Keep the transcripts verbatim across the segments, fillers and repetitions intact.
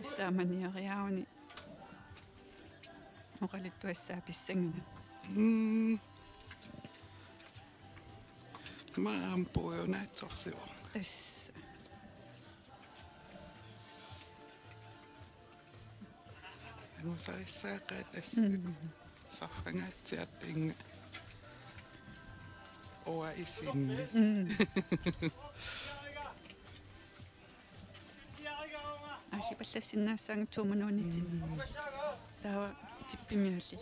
Saamanioriaruni oqaluttuassaapissangana. Mm. Maampuunaatsorsivo. Tassa. Angusarissaaqaat assi. Mm. Sarfangaatsiartinga. Oa isinni. Mm. Aallipallassinnaassaanga to minuttitsinni. Mm. Taava tippimialli.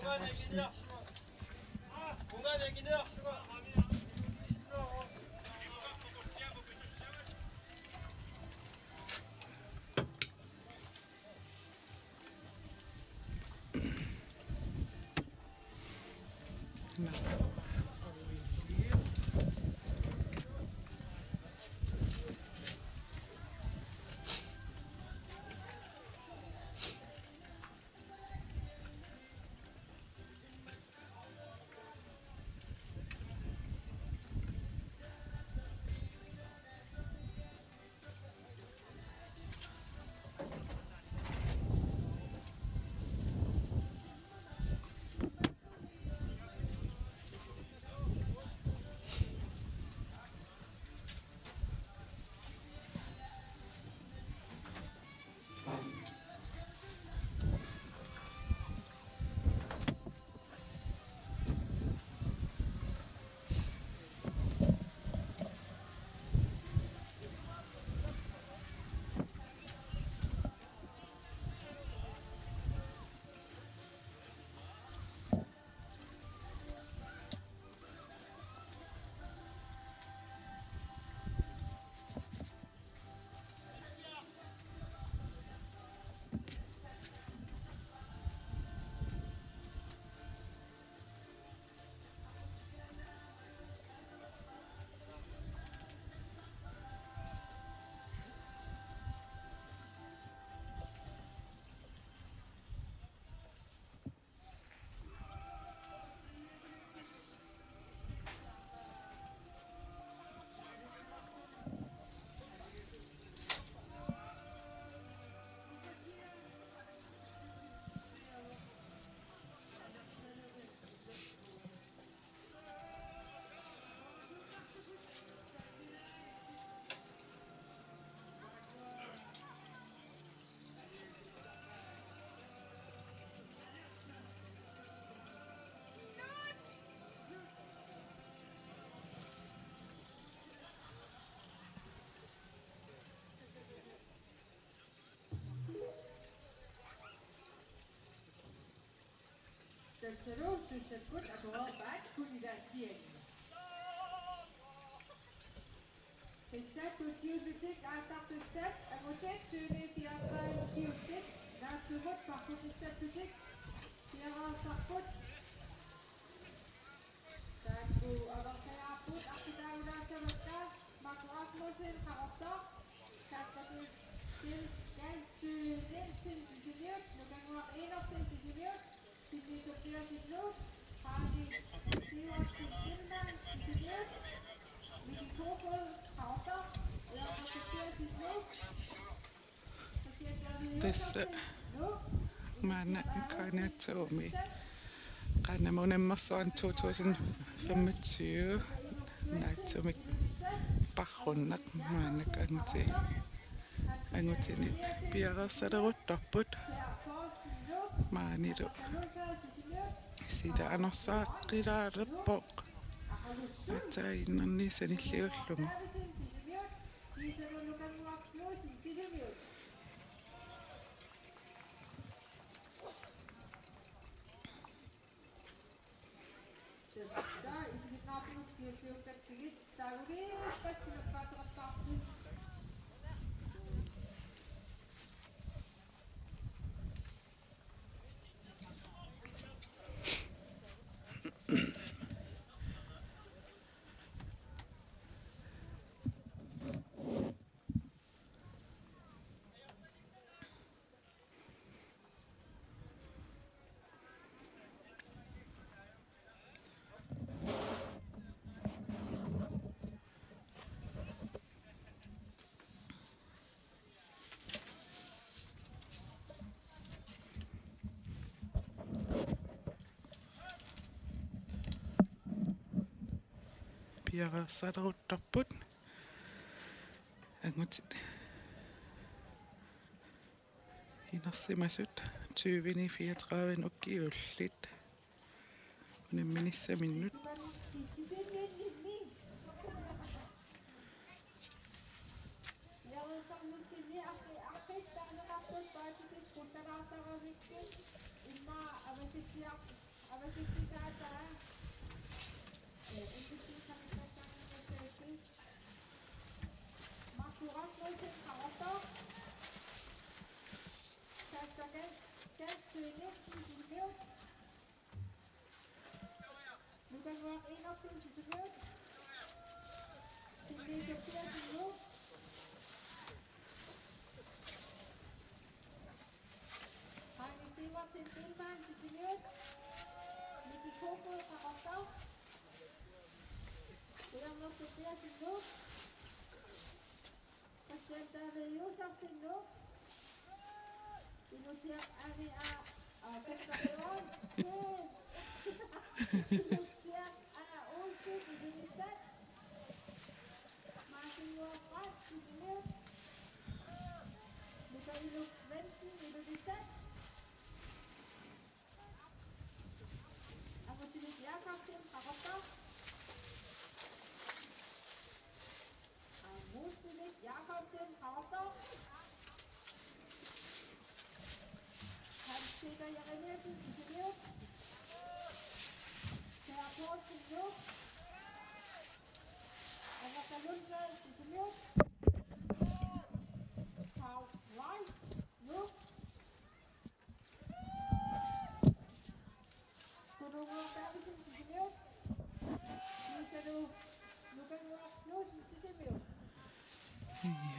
Tassalu suussakkut atorpaat kunilaatiani. Tassa kukkiullutik aallartussat angutit tyveni fireogtredive kukkiullutik naatsumut paqqutissattutik piareersarput. Taakku amerliarput arpitaagulaassamakka Marco Rasmussen, Qaqortoq, Kasper Nielsen, Sisimiut, Nukannguaq Enoksen, Sisimiut, Sisimiut Tobiasenlu, Hardy Sivertsen, Finland, Sisimiut, Miki Kofod, Qaqortoq, Erik Tobiasenlu, Tassa maanna Qaanaatsuumi. Qaanamut unammersuarni to tusind femogtyve naatsumik parrunnaq maanna anguti-, angutini piareersaleruttorput maanilu. Sila anorsaaqqilaarpoq. Aatsaat innerni sanilliullugu. Piareersaleruttorput. Angutit inersimasut tyveni fireogtredive ukiullit unamminissaminnut. Nukanguaq Enoksen, Sisimiut. Sinni Tobiassen, Nuuk. Heini Sivertsen Biilmann, Sisimiut. Miki Kofod, Qaqortoq. Ujarneq Tobiassen, Nuuk. Christian David Josefsen, Nuuk. Inutsiaq Ane A. A, Peter Leon. Inutsiaq A. Olsen, Ilulissat. Martin Nordbrandt, Sisimiut. Nuka Inuk Svendsen, Ilulissat. Angutini Jakobsen, Qaqortoq. Angutini Jakobsen, Qaqortoq. Hans Peter Jeremiassen, Sisimiut. Per Poulsen, Nuuk. Agatha Lundblad, Sisimiut. Paul Wright, Nuuk.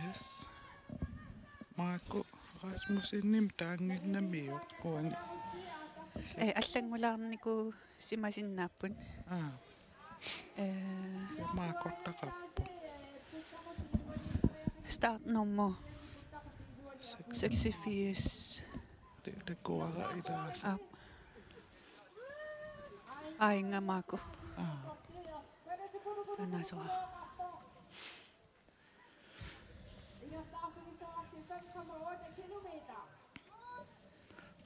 Yes. Marco Rasmussenimik taannginnamiuk uani. Ee, allanngulaarnikuusimasinnaapput. Aa. Ee, Markortaqarpoq. Startnummer seksogfirs. Takuara ilaasa. Aap. Aa, inga Marco. Aa. Anasua.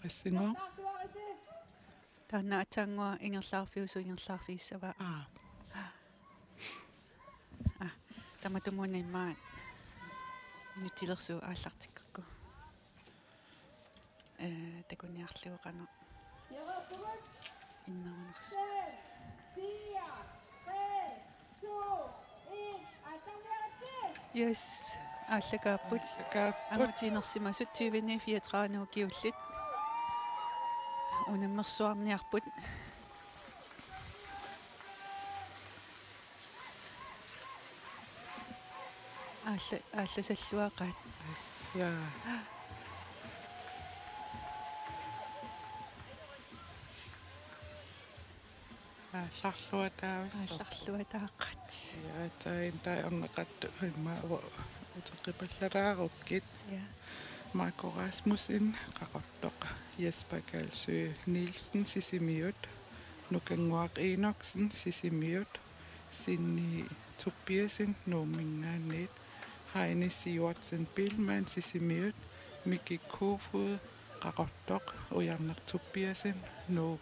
Qassingo? Taanna aatsaannguaq ingerlaarfiusoq ingerlaarfigissavaa. Aa. Aa, tamatumuuna immaqa nutilersuut aallartikkukku. Ee, takuniarlugu qanoq innerunersoq. Yes, aallakaapput. Aallakaapput. Angutiinersimasut tyveni fireogtredive ukiullit unammersuarniarput. Aalla-, aallasalluaqaat. Assaa. Aallarluataavissooq. Aallarluataaqaat. Ja, taanna taanna orneqartoq immaqa uteqqipallalaarukkit. Ja. Marco Rasmussen, Qaqortoq. Jesper Kalsø Nielsen, Sisimiut. Nukannguaq Enoksen, Sisimiut. Sinni Tobiassen, Nuumminngaanniit. Heini Sivertsen Biilmann, Sisimiut. Miki Kofod, Qaqortoq. Ujarneq Tobiassen, Nuuk.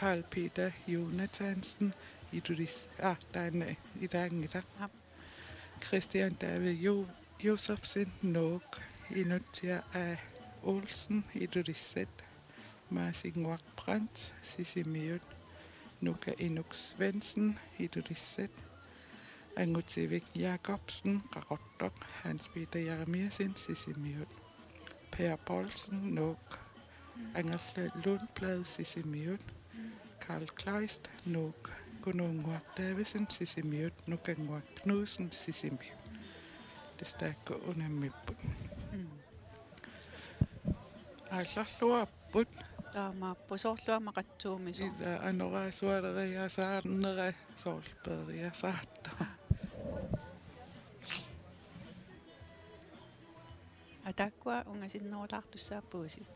Karl Peter Jonathansen, Ilulis-, aa, taanna ilaanngilaq. Aap. Christian David Jo-, Josefsen, Nuuk. Inutsiaq A. Olsen, Ilulissat. Martin Nordbrandt, Sisimiut. Nuka Inuk Svendsen, Ilulissat. Angutivik Jakobsen, Qaqortoq. Hans Peter Jeremiassen, Sisimiut. Per Poulsen, Nuuk. Agatha Lundblad, Sisimiut. Karl Kleist, Nuuk. Kunuunnguaq Davidsen, Sisimiut. Nukannguaq Knudsen, Sisimiut. Tassa taakku unammipput. Mm. Aallarluarput. Taamaappoq, soorlu aamma qatsuumisoq. Ila anorersualeriasaarnera soorlu peeriasaartoq. Aa, taakkua ungasinnerulaartussaappusi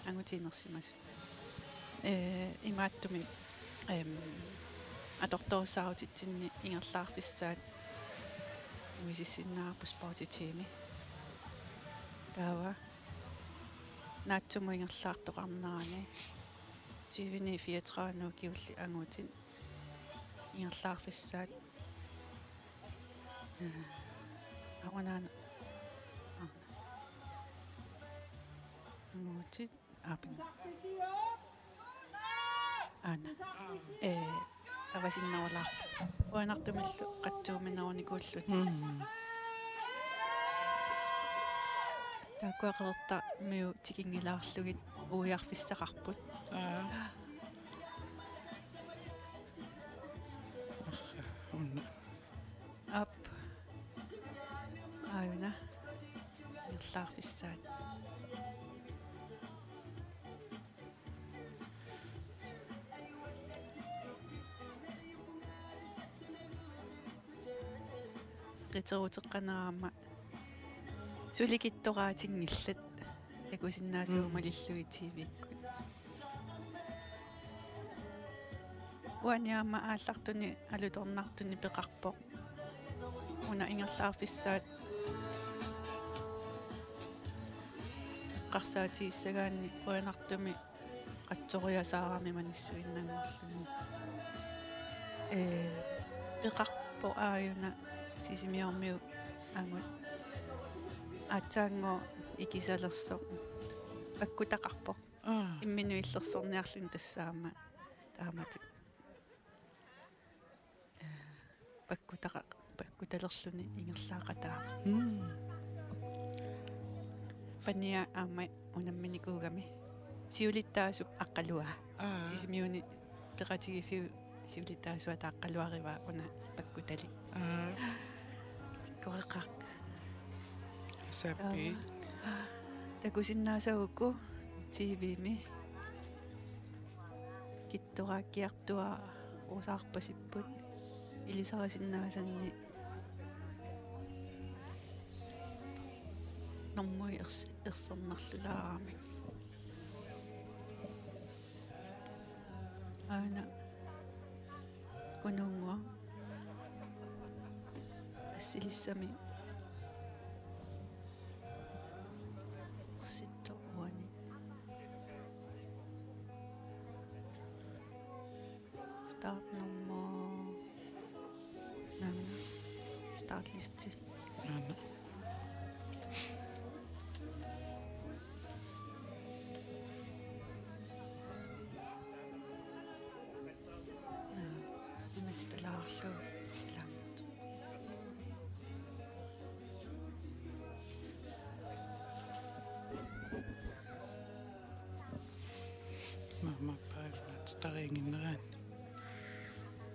angutiinersimasut. Ee, imaattumik, em, atortorsaarutitsinni ingerlaarfissaat uisissinnaavarput sportiteami. Taava naatsumut ingerlaartoqarnerani tyveni fireogtredive ukiulli angutit ingerlaarfissaat. Arunaana. Angutit. Aapin. Aana. Ee, avasinnerulaarpoq. Qujanartumillu qatsuuminerunikuullutik. Mm. Taakkua Qeqertarmiut tikinngilluinnarlugit uiarfissaqarput. Aa. Arra, una. Aap. Aajuna. Ingerlaarfissaat. Qiteruteqqanerama suli kittoraatinngillat takusinnaasagut. Mm. Malillugit T V-kkut. Uani aamma aallartuni alutornartuni peqarpoq. Una ingerlaarfissaat eqqarsaatigissagaanni qujanartumik qatsoriasaarami manissuinnanngorluni. Ee, peqarpoq aajuna Sisimiormiut angut. Aatsaannguaq ikisalersoq. Pakkutaqarpoq. Aa. Imminut illersorniarluni tassa aamma taamatut. Ee, pakkutaqa-, pakkutalerluni ingerlaaqataavoq. Mm. Pania aamma unamminikuugami. Siulittaasup aqqaluaa. Aa. Sisimiuni peqatigiiffiup siulittaasuata aqqaluarivaa una pakkutalik. Aa. Pikkoreqaaq. Sapi. Taava. Takusinnaasagukku T V-mi. Kittoraakkiartuaarusaarpasipput ilisarisinnaasanni normui ers-, ersernarlulaarami. Aana Kunuunnguaq assilissami ersittoq uani. Startnummer. Naamik. Startliste. Naamik. Naamik, imatut talaarlugu ilaanngitsoq. Maamma paavnat tariinginneraanni.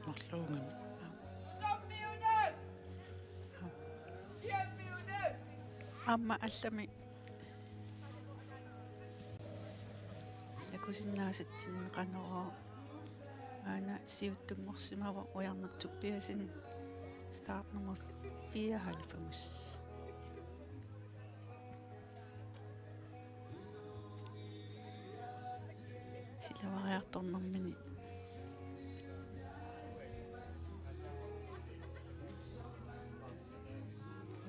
Marluugami. Aamma allami takusinnaasatsinneqarneruvoq. Aana siuttunngorsimavoq Ujarneq Tobiassen, startnummer fireoghalvfems. Silavariartornermini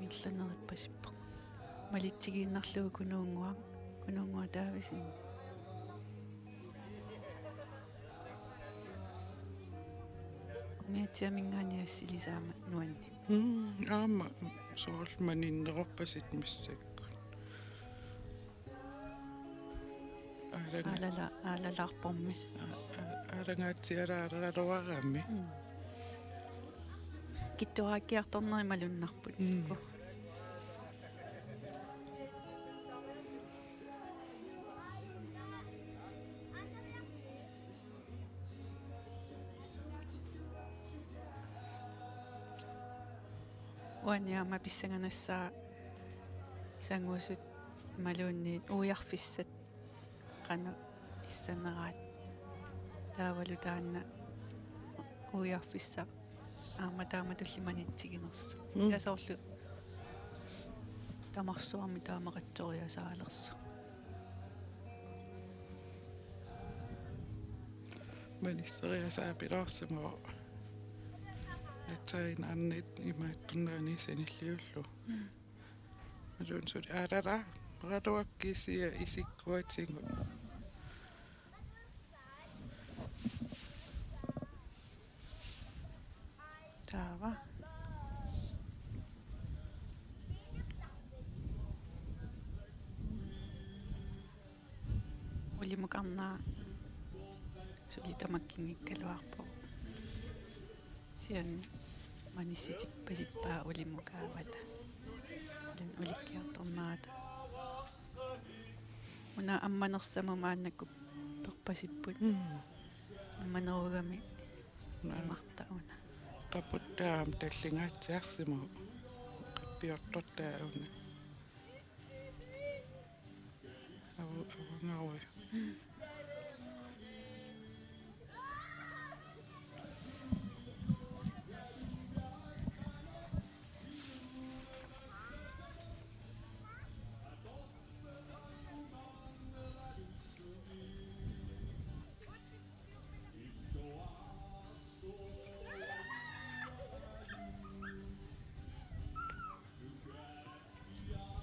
ingerlanerippasippoq. Malitsigiinnarlugu Kunuunnguaq, Kunuunnguaq Davidsen. Umiatsiamingaanniit assilisaama nuanni. Mm, aamma soorlu maninneruppasippoq massakkut. Aalanga-, aalala-, aalalaarpormi. A-, a-, aalangaatsialaaleraluarami. Mm. Kittoraakkiartornerit malunnarput. Mm. Uani aamma pissanganassaaq sangusut imaluunniit uiarfissat qanoq pissaneraat. Taavalu taanna uiarfissaq aamma taamatulli manitsiginersoq. Mm. Kisianni soorlu tamarsuarmi taama qatsoriasaalersoq. Manisseriasaapiloorsimavoq. Ain arnit imaattunnaani sanilliullu. Mm. Malun suli aarara, raduap kisia isikkuatigut. Taava. Ulimukarnera suli tamakkinngikkaluarpoq. Kisianni manissitippasippaa ulimukaavata. Ulian ulikkiartornerata. Una ammanersamut maannakkut perpasipput. Mm. Ammanerugami. Naa. Imarta una. Qaputtaa aamma tallingaatsiarsimavoq. Qappiortortaa una. Avu-, avangarui.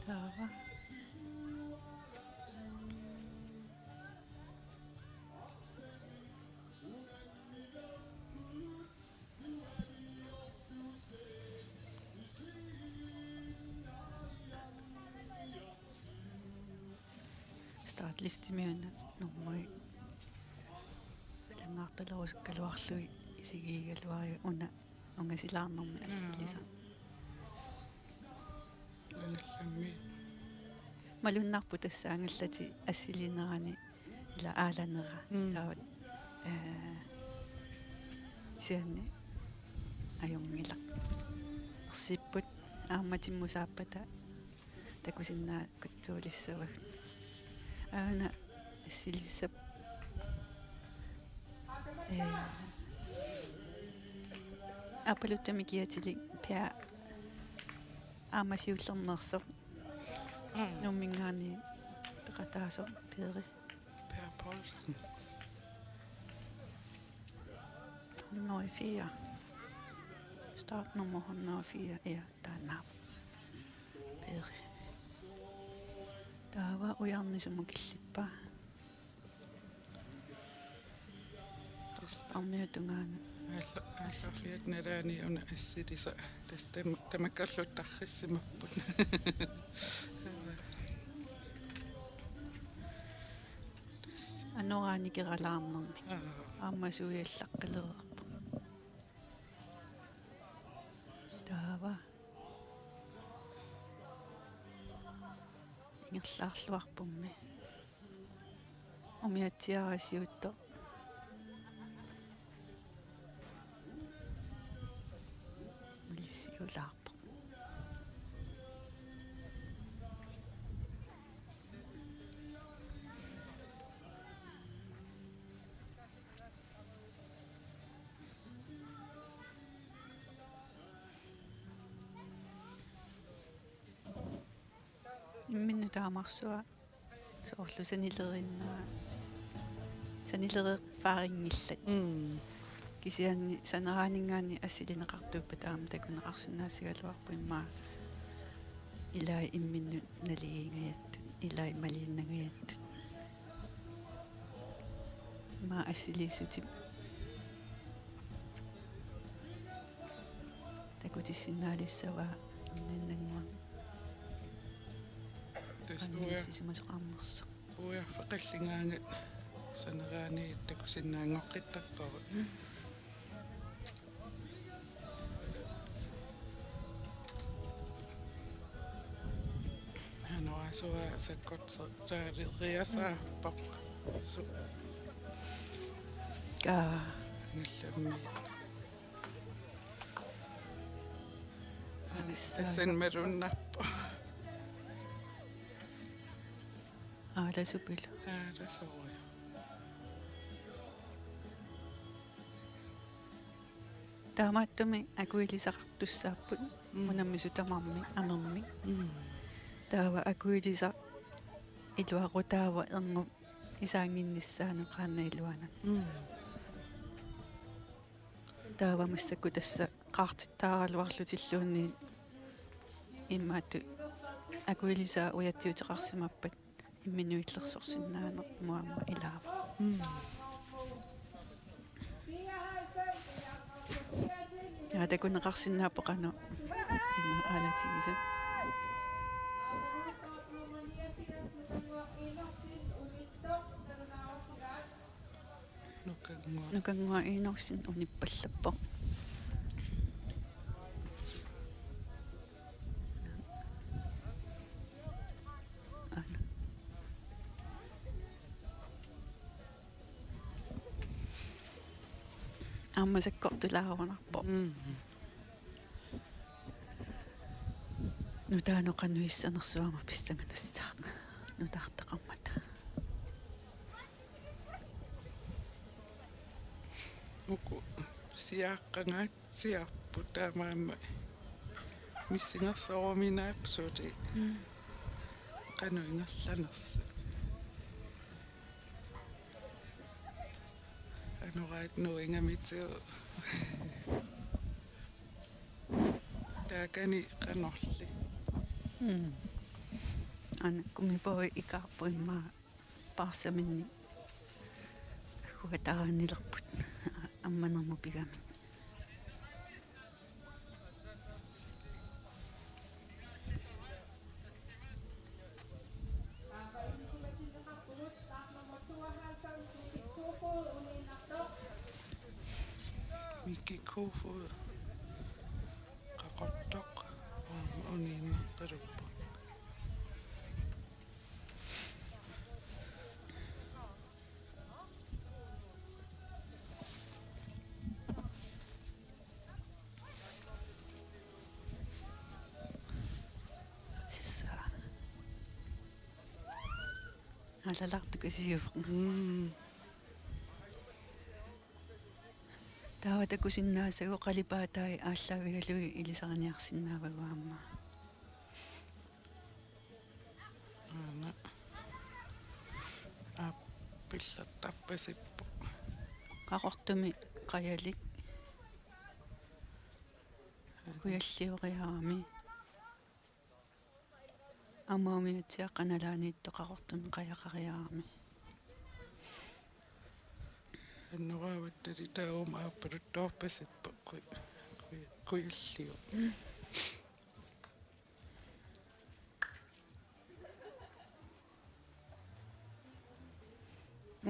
Taava. Startlistimi una nummeri alangaartalerusukkaluarlugit isigigigaluarpara una ungasilaarnermi. Jaa. Assilisaq. Angallammi. Malunnarpoq tassa angallatit assiliinerani ila aalanera. Mm. Taava, eh, kisianni ajunngilaq. Ersipput aamma timmusaappata takusinnaaqquttuulissavagut. Aana assilisap, eh, Aappaluttumik kiatilik Per aamma siullermeersoq. Mm. Nuumminngaanniit peqataasoq Peri. Per Poulsen. Hundrede og fire. Startnummer hundrede og fire. Ja, taanna. Peri. Taava ujarneq sumut killippaa. Tassa. Arniutungaana. Aalla-, aallaaviat nalaani una assilisaq. Tassa tam-, tamakkerluta tarrissimapput. Tassa. Anoraanik eralaarnermi. Aa. Aamma suiallaqqalereerpoq. Taava. Ingerlaarluarpummi. Umiatsiaraa siuttoq. Malissiulaarpoq. Imminnut taamarsua soorlu sanileriinnaa-, sanilereerfaarinngillat. Mm. Kisianni saneraaninngaanniit assilineqartuuppat aamma takuneqarsinnaasagaluarpoq immaqa ilai imminnut naligiingajattut, ilai maliinnangajattut. Immaqa assiliissutip takutissinnaalissavaa imminnannguaq. Tassa uja-, qanillissimasoqarnersoq. Ujarfeqallingaangat saneraaniit takusinnaanngoqqittarpagut. Mm. Anorasua sakkortut taariasaarpoq. Su-, kaa, angallammi. Avissaa. Assan malunnarpoq. Aalasupilu. Aalasoruju. Taamaattumik akuilisaqartussaapput. Mm. Unammisut tamarmik amermik. Mm. Taava akuilisaq iluaqutaavoq ernup isaannginnissaanut qaannap iluanut. Mm. Taava massakkut tassa qaartittaaraluarlutilluunniit imaattoq akuilisaa ujatsiuteqarsimappat imminuillersorsinnaanermut aamma ilaavoq. Mm. Ja takuneqarsinnaapput qanoq ima aalatigisut. Nukannguaq. Nukannguaq Enoksen unippallappoq. Aana. Aamma sakkortulaarunarpoq. Mm. Nutaamik qanoq issanersuarmut pissanganassaaq. Nutaartaqarmata. Uku siaaqqangaatsiarput taamaammat missingersoruminaappoq suli. Mm. Qanoq ingerlanersut. Anoraat nuingamitigut. Taakani qanorli. Mm. Aana gummibådi ikaarput immaqa paarsaminnik huataanilerput ammanermut pigamik. Miki Kofod. Qaqortoq. Uniinnartarput. Sissaa. Aalalaartukasiuvoq. Mm. Taava takusinnaassagut qalipaatai aallaavigalugit ilisariniarsinnaavagut aamma. Aana. Aappillertarpasippoq. Qaqortumi qajalik. Kujallioriarami. Aamma umiatsiaq qanalaaniittoq Qaqortumi qajaqariarami. Annoraavattali taavami aappaluttoorpasippoq kui-, kui-, kujalliuq.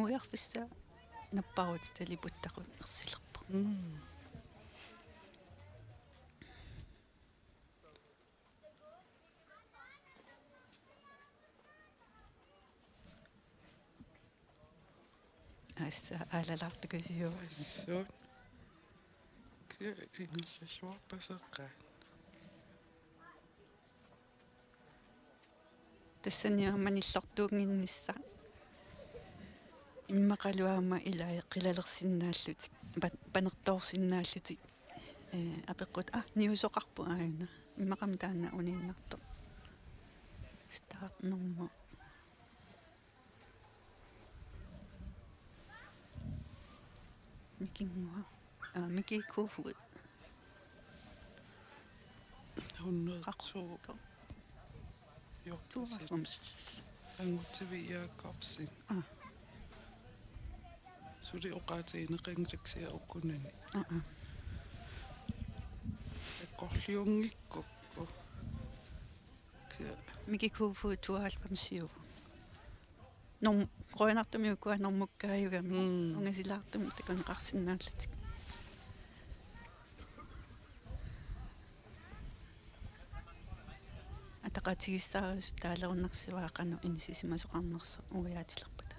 Ujarfissaq napparutitaliputtaqut ersilerpoq. Mm. Assa aalalaartukasiuvoq. Assut. Kia ingerlalluarpaseqaat. Tassani aamma nillortuunnginnissaq. Immaqalu aamma ilai qilalersinnaallutik, pa-, panertoorsinnaallutik. Ee, apeqqut, aa, niusoqarpoq aajuna. Immaqami taanna uniinnartoq. Startnummer. Mikinnguaq. Aa, Miki Kofod. Hundrede to. Qaqortoq. Jo, tooghalvfems. Angutivik Jakobsen. Aa. Suli oqaatigineqanngilaq kisianni ukunani. Aa, aa. Eqqorliunngikkukku. Miki Kofod tooghalvfemsiuvoq. Norm-, qujanartumik ukua normukkaajugami. Mm. Ungasilaartumik takuneqarsinnaallutik. Ataqatigiissaarisut taalerunnarsivaat qanoq inissisimasoqarnersoq uiaatilerpata.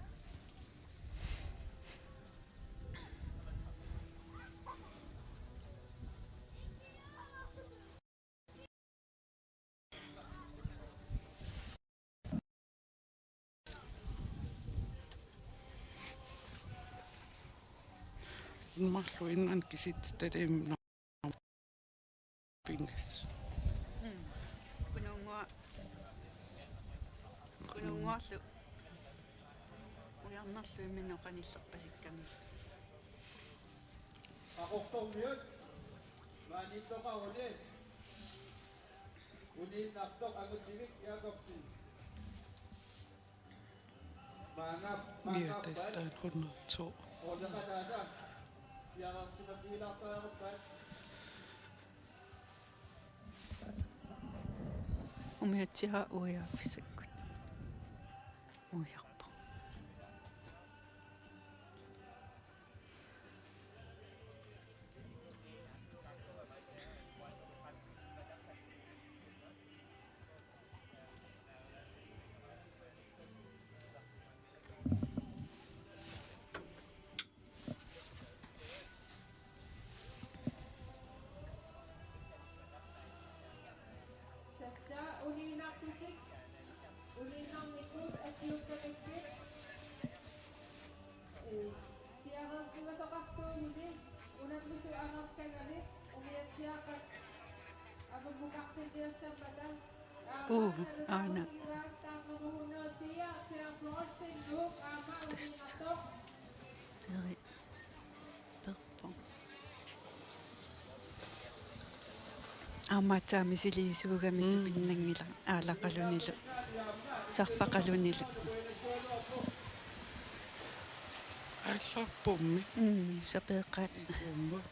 Marluk innankisit talim pingas. Mm. Kununnguaq-, kununnguarlu ujarnerlu imminut qanillerpasikkami. Qaqortormiut maaniittoqaruni uniinnartoq Angutivik Jakobsen. Maanga, ja, maanga, det er start hundrede og to. Ordeqataasa. Piareersimaffigilaarumaarpaat. Umiatsiaq uiaarfissakkut. Uiarpoq. Tassa uniinnartutik, uniinnarnikut akiukkamikkit, ee, piareersimasoqartuuguni, unammisut amerlagamik, umiatsiaaqqat amammukartinniassammata. Uu, aana. Tassa. Peri-, perpoq. Aamma taama misiliisuugami. Mm. Tupinnanngilaq, aalaqalunilu. Sarfaqalunilu. Aallarpummi. Mm, sapeeqqat. Ikumut.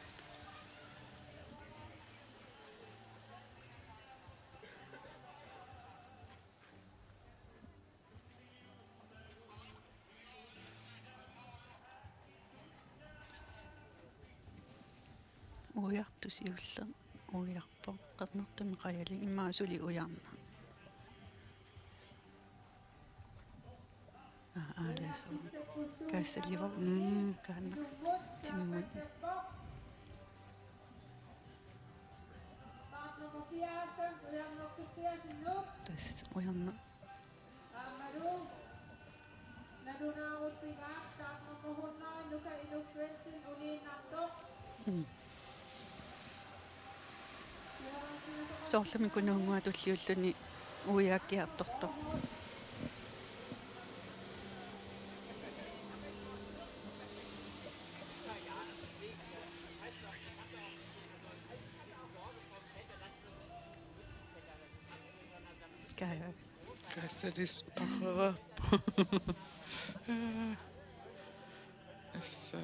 Uiartoq siulleq, uiarpoq, qernertumik qajalluni, immaqa suli ujarneq. Aa, aalasoq. Kaassalivoq. Mm. Kaanna. Timmut. Tassa ujarneq. Mm. Soorlumi Kunuunnguaq tulliulluni uiaakkiartortoq. Kaa-, Kaassalis arrararpu. Assa.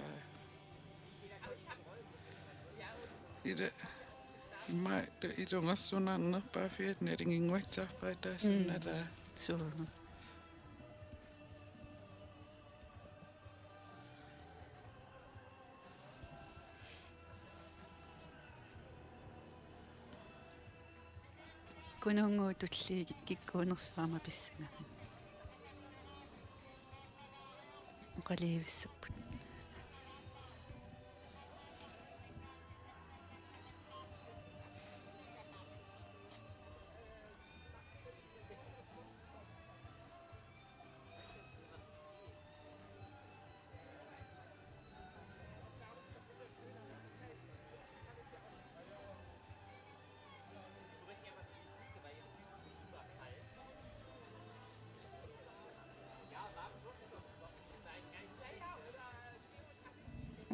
Ila, immaqa ilungersunarnerpaaffiat nalinginnguatsiarpaat taassunnalaa. Mm. Suu. Kunuunnguup tulliit kikkuunersoq aamma pissangami. Oqaluutissapput.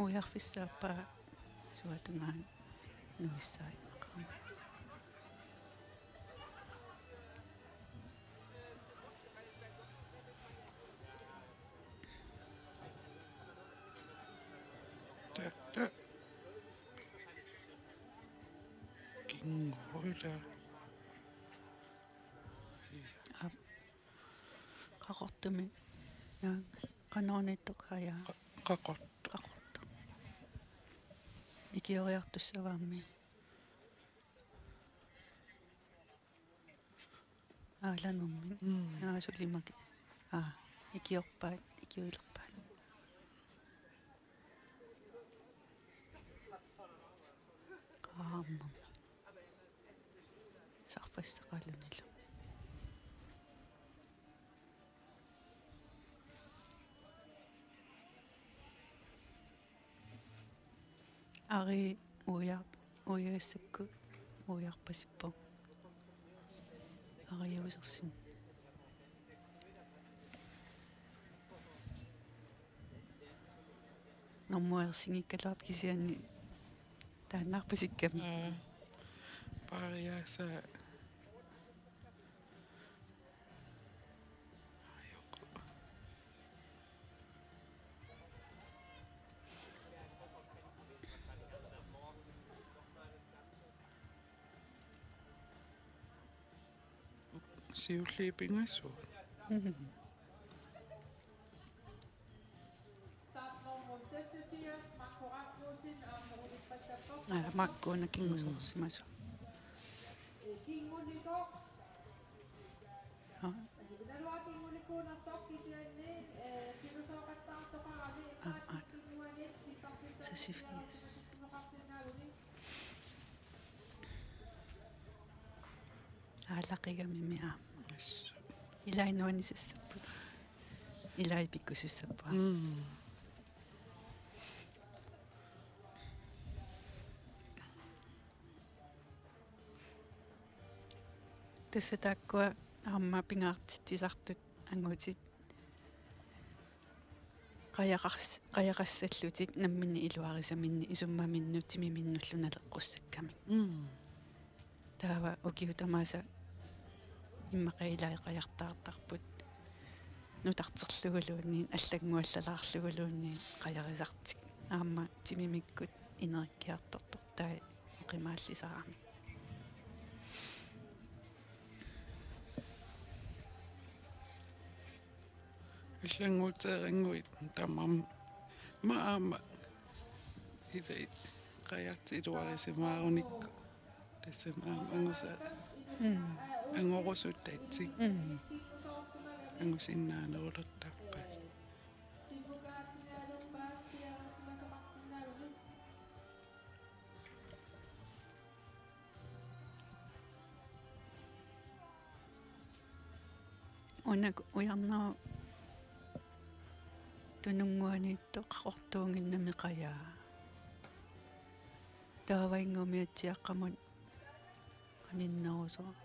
Uiarfissaappaa suatungaanut nuissaannaqaaq. Tatta. Kinguila. Aap. Qaqortumi. Naak. Qanoq aniittoq, Kaja? Qa-, qaqortoq. Qaqortoq. Ikioriartussavaammi. Aalanermik. Mm. Naasulimaki. Aa, ikiorpaat, ikiuilerpaat. Qaarnermik. Sarfassaqalunilu. Ari uiar-, uiagassakku uiarpasippoq. Ari Josefsen. Normuersinngikkaluarpoq kisianni Taannaarpasikkami. Aa. Paariaasaa. Ajoqu. Siulliit pingasut. Mhm. Aa, Makku una kingusoorsimasoq. Aa. Aa, aa. Seksogfirs. Aalaqigamimi aamma. Ilai nuannisussapput. Ilai pikkusussappoq. Mm. Tassa taakkua aamma pingaartitsisartut angutit qajaqars-, qajaqassallutik namminneq iluarisaminnik isummaminnut timiminnullu naleqqussakkamik. Mm. Taava ukiut tamaasa immaqa ilai qajartaartarput nutarterluguluunniit allannguallalaarluguluunniit qajarisartik. Aamma timimikkut ineriartortortai oqimaallisaramik. Allannguuteeranguit tamarmik aamma ilai qajatsit iluarisimaarunikku. Tassami aamma angusa-, mm, angorusutatik. Mm. Angusinnaanerulertarput. Una ujarnerup tununnguaniittoq qaqortuunnginnami qajaa. Taava ingumiatsiaqqamut aninnerusoq.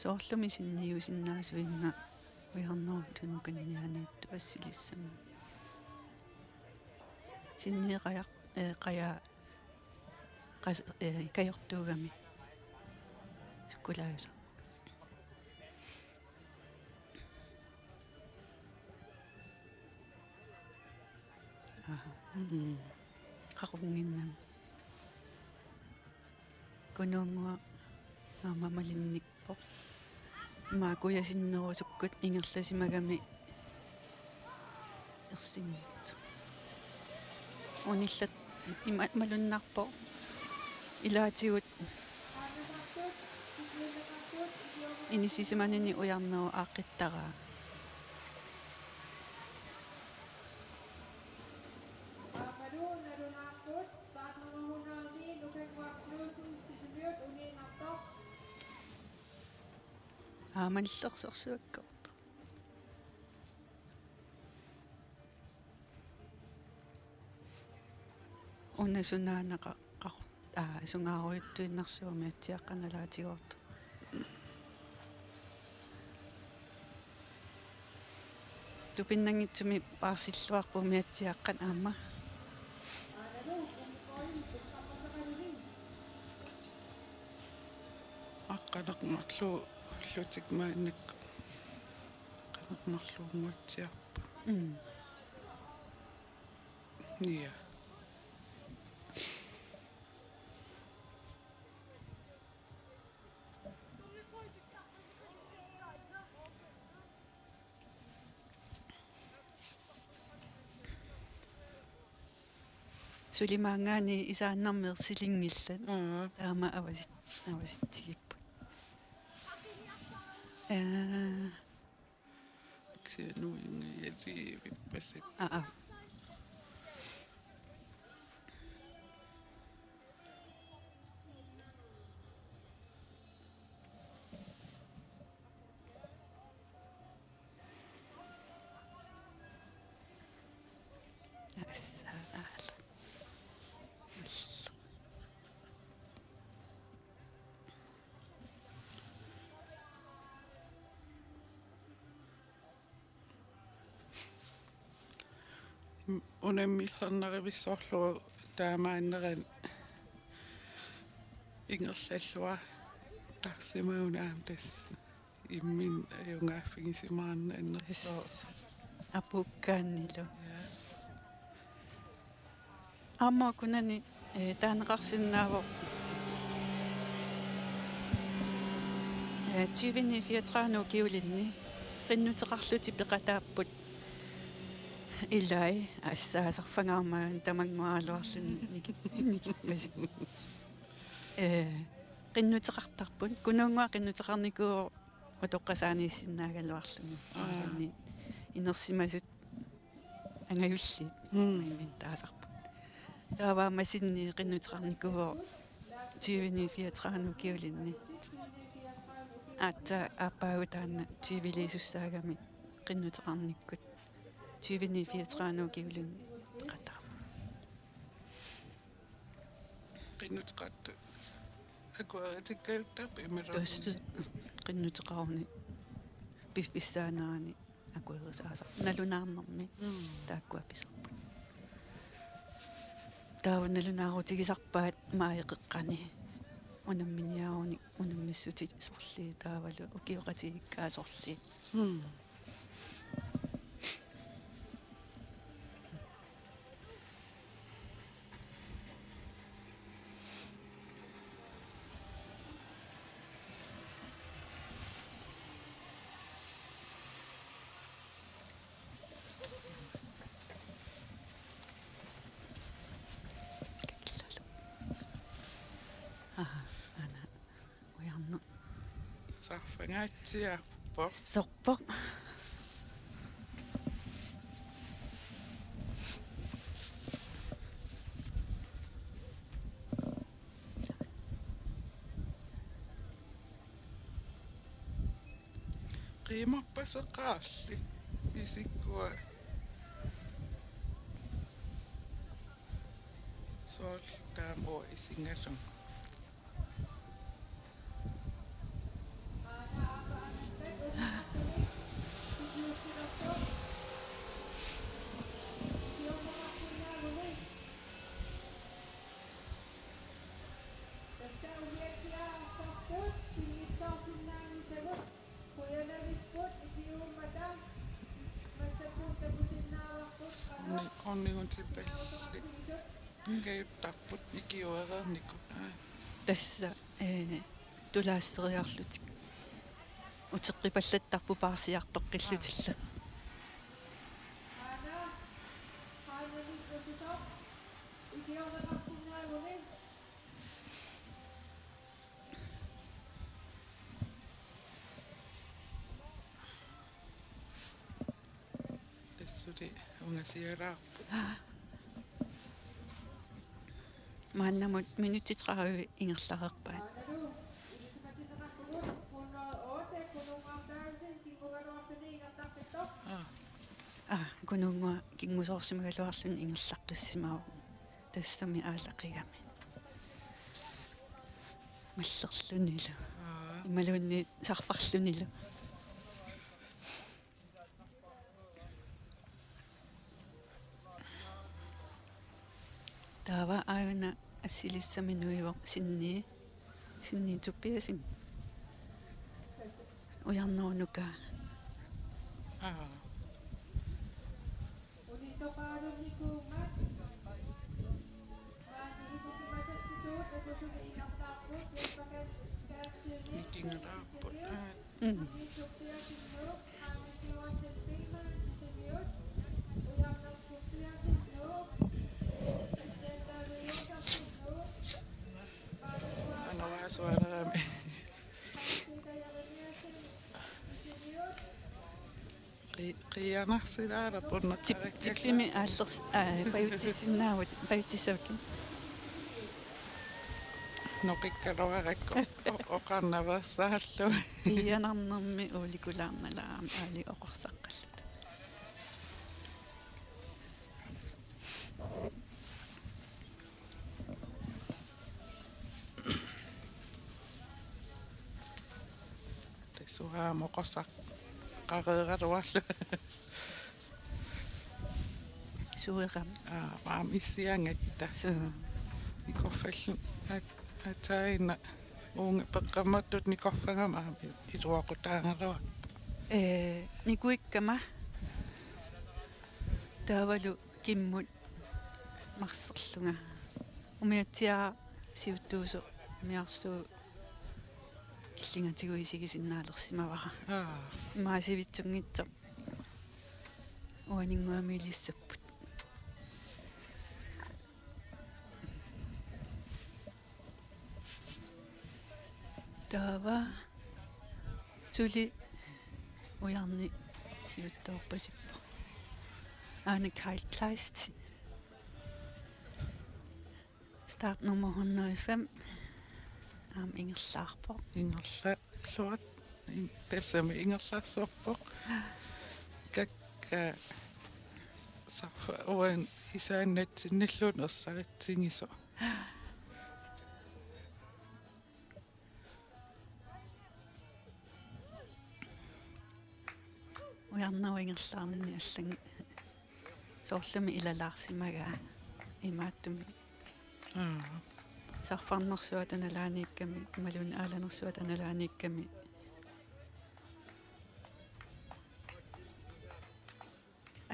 Soorlumi sinniusinnaasuinnaq ujarnerup tunukannianiittoq assilissamik. Sinniiqajaq-, ee, qaja-, qas-, ee, kajortuugami. Sukkulaajusaq. Aha. Mm. Qaqunnginnami. Kunuunnguaq aamma malinnikpoq. Ima kujasinnerusukkut ingerlasimagami ersinngitsoq. Unillat ima malunnarpoq ilaatigut inissisimanini ujarnerup aaqqittaraa. Aamallersorsuakka. Una sunaana qa-, qa-, aa, sungaarujuttuinnarsuumiatsiaqqat nalaatigoortut. Tupinnanngitsumik paarsilluarpuumiatsiaqqat aamma. Aqqaneq-marluullutik maannakkut. Aqqaneq-marluunnguatsiarput. Mm. Ja. Suli maanngaanniit isaannarmik ersilinngillat. Aa. Taama avasit-, avasitsigipput. Ee. Kisianni uinngajalivippasippoq. Aa, aa. Assaalu. Unammillernarivissarlu taamaannerat ingerlalluartarsimaguna aamma tassa imminut ajugaaffigisimaarnani annertooq. Apuukkaannilu. Ja. Aamma ukunani, eh, taaneqarsinnaavoq, eh, tyveni fireogtredive ukiulinni qinnuteqarlutik peqataapput. Ilai assaasarfangaarmagun tamannguaraluarluni niki-, nikippasik. Eh, qinnuteqartarput. Kunuunnguaq qinnuteqarnikuuvoq utoqqasaaniissinnaagaluarluni. Aa. Aani inersimasut angajulliit. Mm. Imminut taasarput. Taava aamma Sydney qinnuteqarnikuuvoq tyveni fireogtredive ukiulinni. Aatsaat aappaagu taanna tyveliisussaagami qinnuteqarnikkut. Tyveni fireogtredive ukiulinni peqataavoq. Qinnuteqartut akueritikkajuttaarput imaluunniit? Tassa qinnuteqaruni piffissaanerani akuerisaasarput. Nalunaarnermi. Mm. Taakkua pisarput. Taava nalunaarutigisarpaat maajip qeqqani unamminiarunik unammissutit sorliit taavalu ukioqatigiikkaat sorliit. Mm. Aha, ana. Ujarneq. Sarfangaatsiarpoq. Sorpoq. Qiimarpaseqaarli isikkua. Soorlu taama isigalugu. Ornigutipalli. Kajuttarput ikiuereernikuut. Tassa, eh, tulaasseriarlutik. Uteqqipallattarput paarsiartoqqillutillu. Tassuli ungasiaraarput. Aa. Maannamut minutsit tredive ingerlareerpaat. Aa. Aa, Kunuunnguaq kingusoorsimagaluarluni ingerlaqqissimavoq. Tassami aallaqigami. Mallerlunilu. Aa. Imaluunniit sarfarlunilu. Taava aajuna assilissami nuivoq Sydney. Sydney Tobiassen. Ujarnerunukaa. Aa. Nikingeraapput. Aa. Mm. Anorasualerami. Qi-, qiianarsilaarpoq. Tip-, tippimi aallers-, aa, pajutsissinnaavutit, pajutissavakkit. Noqikkaluarakku o-, oqarnaveersaarlugit. Qiianarnermi uulikulaarnalaarami aali oqorsaqqalluta. Tassa aamma oqorsaqqareeraluarlunga. Tueram. Aa, aamma issiangatta. Suu. Nikorfallu-, at-, ataina uunga peqqammertut nikorfagama aamma iluaqutaagaluarpoq. Ee, nikuikkama taavalu kimmut marserlunga. Umiatsiaq siuttuusoq umiarsuup killingatigut isigisinnaalersimavara. Aa. Imaasivitsunngitsoq. Uaninnguamiilissapput. Taava suli ujarneq siuttoorpasippoq. Ane Kyle Kleist. Startnummer hundrede og fem. Aamma ingerlaarpoq. Ingerlaarluat. In-, tassami ingerlaarsuarpoq. Kakka sarfa uan isaannatsinnilluunniit ersaritsigisoq. Ujarnerup ingerlaarnini allanngorpoq. Soorlumi ilalaarsimagaa imaattumik. Aa. Sarfarnersuata nalaaniikkami, imaluunniit aalanersuata nalaaniikkami.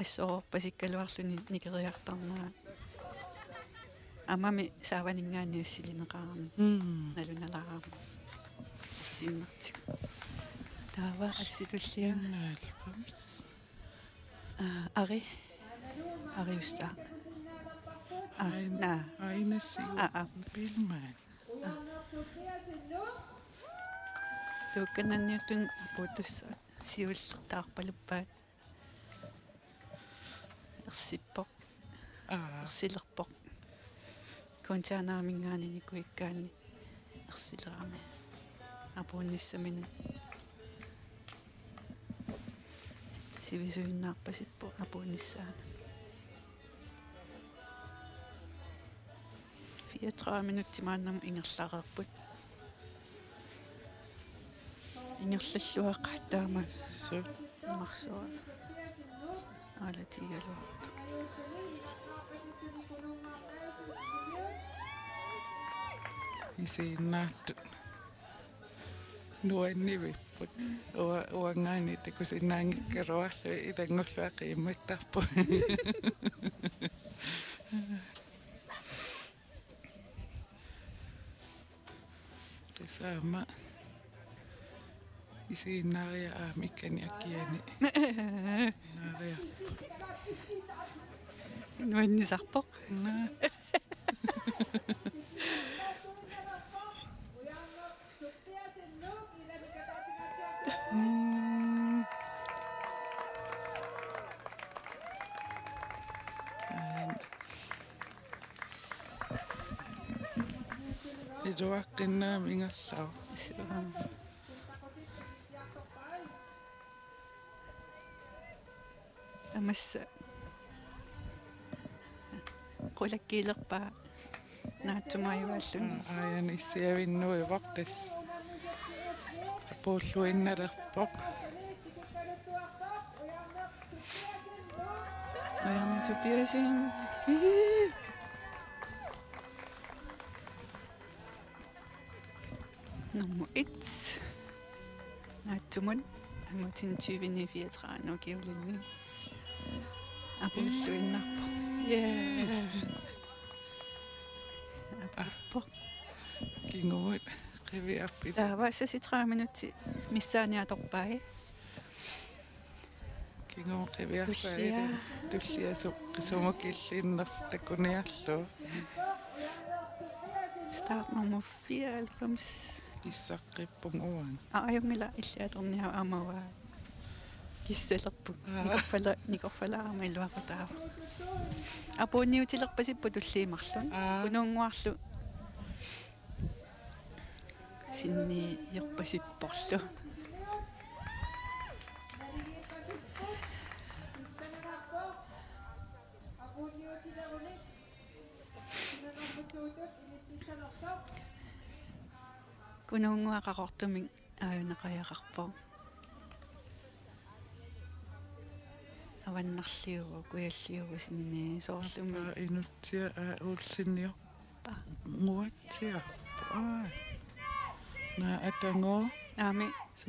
Assorpasikkaluarluni nikeriartornera. Aammami saavaninngaanniit assilineqarami. Mm. Nalunalaarami. Assiinnartigu. Taava assi tullia. Enoghalvfems. Aa, Ari. Ariussaaq. Aa, Ain-, naa. Aina Sivertsen. Aa, aa. Biilmann. Aa. Tuukkananniuttun apuuttussaq siullertaarpaluppaat. Ersippoq. Aa. Ersilerpoq. Containerimingaanniit nikuikkaanni ersilerami. Apuunnissaminut. Sivisuinnarpasippoq apuunnissaanut. Fireogtredive minutsit maannamut ingerlareerput. Ingerlalluaqaat taamaassut. Marsuaq. Aalatigigaluarpoq. Isiginnaartut. Nuannivipput. Ua-, uanngaanniit takusinnaanngikkaluarlugit ilanngullugu qiimmattarput. Tassami isiginnaariarlunga aamma ikkani akiani. Naariarpoq. Nuannisarpoq. Naa. Mm. Aam. Iluaqqinnaami ingerlavoq. Suu. Tamassa. Qulakkiilerpaa naatsumaajuaalluni. Aa, aajuna issiavinnuivoq tassa. Apuulluinnalerpoq. Ujarneq Tobiassen. Nummer et. Naatsumut. Angutin tyve-ni fireogtredive-ni ukiulinni. Apuulluinnarpoq. Yeah. Apuuppoq. Kingumut qiviarpit. Taava seksogtredive minutsit missaani atorpai. Kingumut qiviarpai. Tullia. Tullia su-, sumut killinnersoq takuniarlugu. Startnummer fireoghalvfems. Kissaqqippunga uanga. Aa, ajunngilaq, illit atorniaruk aamma uanga. Kissalerpunga. Aa. Nikorfala-, nikorfalaarama iluaqutaavoq. Apuunniutilerpasipput tulliit marluk. Aa. Kunuunnguarlu. Sinniiorpasipporlu. Kunuunnguaq Qaqortumik aajuna qajaqarpoq. Avannarliuvoq, kujalliuvoq sinni soorlumi. Aa, Inutsiaq, aa, Olseniorpaa. Nguatsiaq. Aa. Naa atangoo. Aami,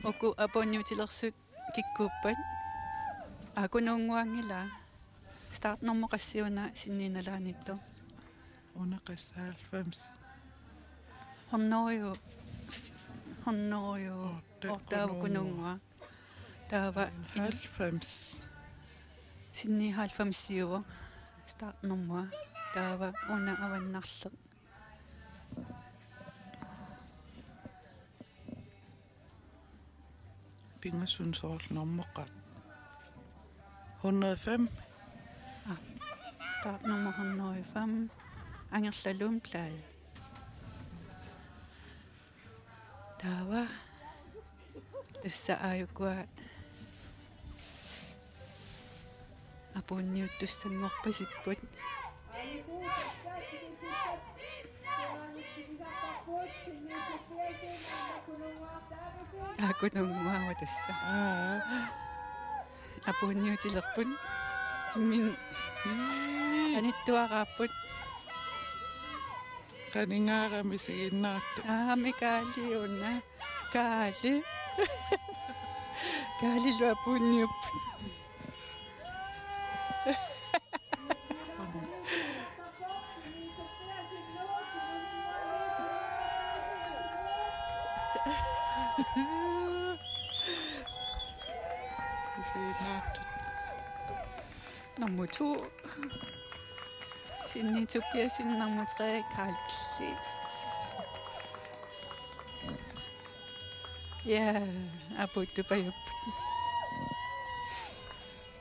uku apuunniutilersut kikkuuppat? Aa, Kunuunnguanngilaa. Startnummer qassiuna sinni nalaaniittoq? Una qasseq halvfems. Hundrede, hundrede, otte, otte Kunuunnguaq. Kunuunnguaq. Taava halvfems. Sinni halvfemsiuvoq startnummer. Taava una avannarleq. Pingasunngooq nummerit. Hundrede og fem. Ah, startnummer hundrede og fem. Angerla Lundblad. Taava. Tassa aajukua apuunniuttussanngorpasipput. Aa, Kunuunnguaq tassa. Aa. Apuunniutilerput. Min-, ii, anittuaraapput. Qaningaarami siginnaartu. Aami, Kaali una. Kaali. Kaalilu apuunniupput. Siginnaartut. Nummer to. Sinni Tobiassen, nummer tre, Karl Kleist. Ja, apuuttupajupput.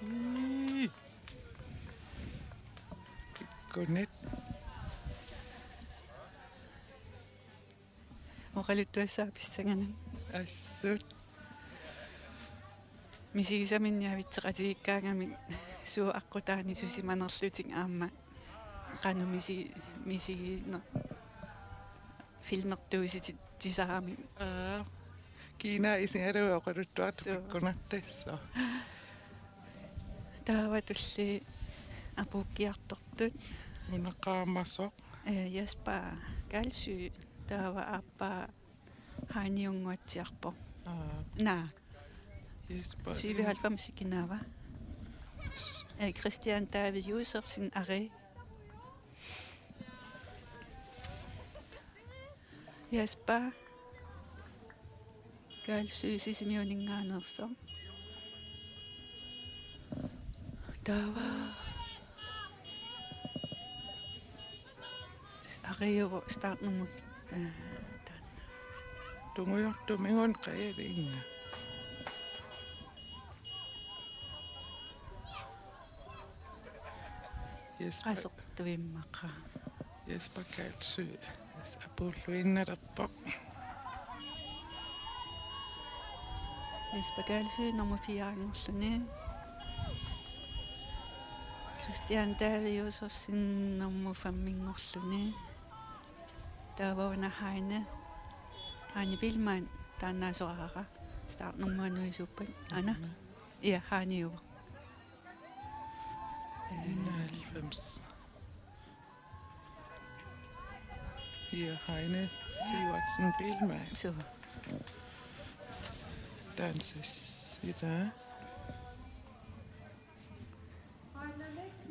Ii. Pikkunit. Oqaluttuassaaq pissanganaq. Assut. Misigisaminnik avitseqatigiikkaangamik suut aqqutaani susimanerlutik aamma qanoq misi-, misigineq filmertuusitit tisaramik. Aa. Kiinaa isigalugu oqaluttuartut. Suu. Pikkunartassooq. Taava tulliit apuukkiartortut. Una qaamasoq. Ee, Jesper Kalsø, taava aappaa Heiniunnguatsiarpoq. Aa. Naa. Jesper. Syvoghalvfems kinaava. S- Ee, Christian David Josefsen, Ari. Jesper Kalsø Sisimiuninngaanneersoq. Taava. Ariuvoq startnummer. Ee, taanna. Tungujortuminnga qajarinnga. Jesper. Qasertuimmaqaaq. Jesper Kalsø. Apuulluinnalerpoq. Jesper Kalsø nummer fire-nngorluni. Christian David Josefsen nummer fem-nngorluni. Taava una Heine. Heine Biilmann taannaasoraara. Startnummer nuisuuppat. Ana. Ana. Ja, Heiniuvoq. Enoghalvfems. Ja, Heine Sivertsen Biilmann. Suu. Danses i dag.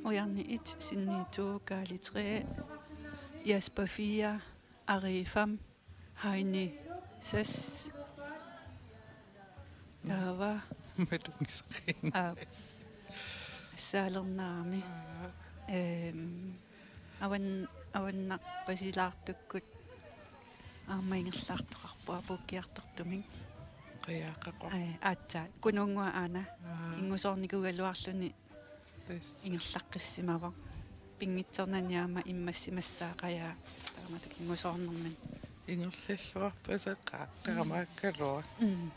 Ujarni et, Sinni to, Kaali tre, Jesper fire, Ari fem, Heini seks. Taava. Matumisaqiin. Aa. Assaalernaami. Aa. Ehm, avan-, avannarpasilaartukkut aamma ingerlaartoqarpoq apuukkiartortumik. Qajaaqaqoq. Aa, aatsaat. Kunuunnguaq aana. Aa. Kingusoornikuugaluarluni. Tassa. Ingerlaqqissimavoq. Pinngitsoornani aamma immassimassaaq qajaa taamatut kingusoornermini. Ingerlalluarpasaqaaq taamaakkaluaq. Mm.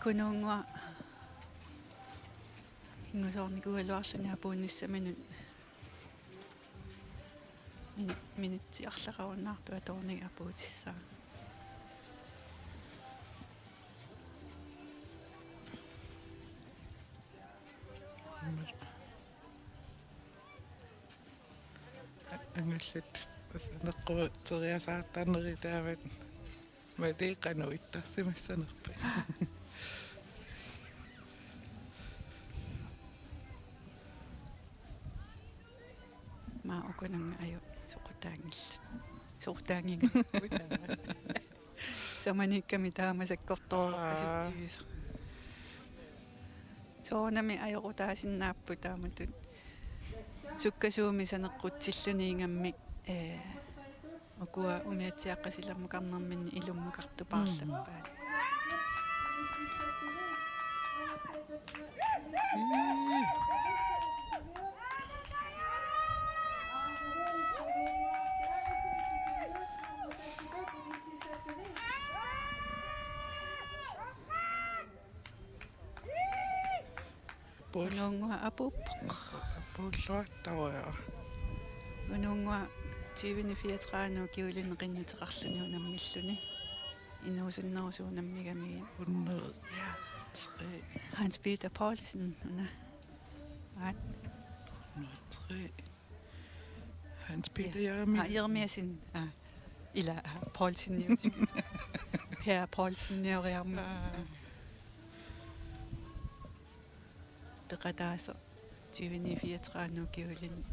Kunuunnguaq kingusoornikuugaluarluni apuunnissaminut Minutsit arlaqarunnaartut atuarnagit apuutissaaq. Angallat saneqquteriasaartarneri taamak. Malik qanoq ittarsimassanerpat. Maa ukununnga aju soqutaanngillat. Soqutaannginnga. Samaniikkami taama sakkortoorpasitsigisoq. Soorunami ajoqutaasinnaapput taamatut. Sukkasuumik saneqqutsilluni ingammik, ee, ukua umiatsiaaqqat silammukarnerminni ilummukartupaarlappaat. Ununnguaq apuuppoq. Apuulluartarujoq. Ununnguaq tyveni fireogtredive ukiulinni qinnuteqarluni unammilluni. Inuusunnerusuunammigami. Hundrede tre. Hans Peter Poulsen, una. Aat. Hundrede tre. Hans Peter Jeremiassen. Aa, Jeremiassen. Aa. Ila, aa, Poulseniutik. Herr Poulsenioriarmat. Aa. Peqataasoq tyveni fireogtredive ukiulinni.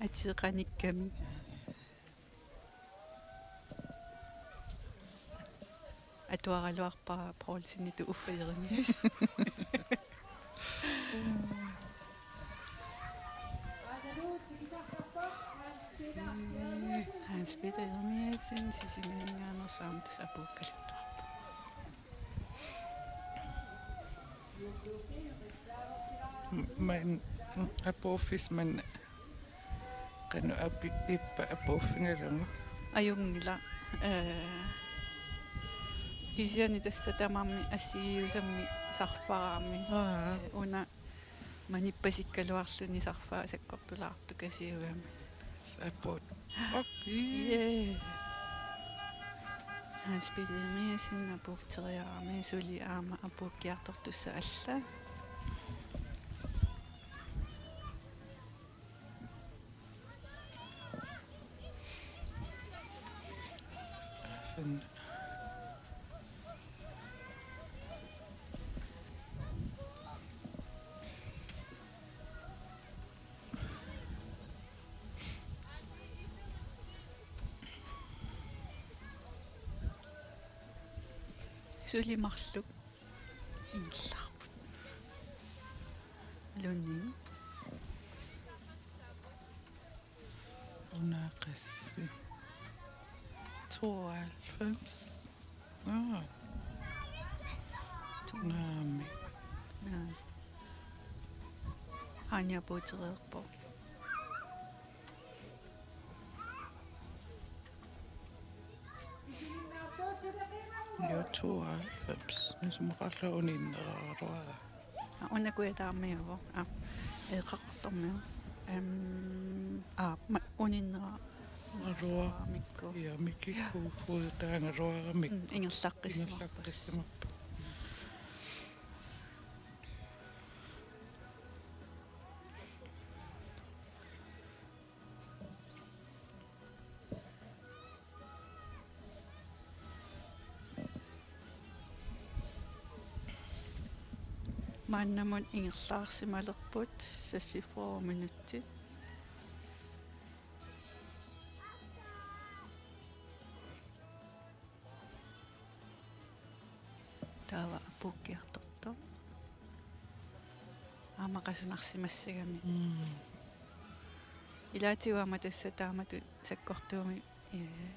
Ateqanikkami. Atuaraluarpara Poulsenitut Uffe Jeremiassen. Hans Peter Jeremiassen, Sisimiuninngaanneersoq aamma tassa apuukkaluarpoq. M-, man, apuuffissi man qanoq api-, ippa apuuffigalugu? Ajunngilaq, ee, kisianni tassa tamarmik assigiiusamik sarfaraamik. Aa. Ee, una manippasikkaluarluni sarfaa sakkortulaartukasiugami. Apuut. Ok. Yay. Hans Peter Jeremiassen apuuteriarami suli aamma apuukkiartortussat alla. Sen. Suli marluk ingerlaarput. Lunning. Una qassit? Tooghalvfems. Aa. Naamik. Naa. Anja apuutereerpoq. Jo, tooghalvfems. Isumaqarlugu uninneraluarami. Aa, una kujataamiuvoq. Aa, ee, Qaqortormiu. Em, aa, ma-, uninnera-, Aruaa. Aruaamikku. Ja, Mikikku, ja. Kujataagaluaramik. Mm, ingerlaqqissimarput. Ingerlaqqissimarput. Maannamut ingerlaarsimalerput seksogfyrre minutsit. Taava apuukkiartortoq. Aamma qasunarsimassagami. Mm. Ilaatigut aamma tassa taamatut sakkortuumik, ee,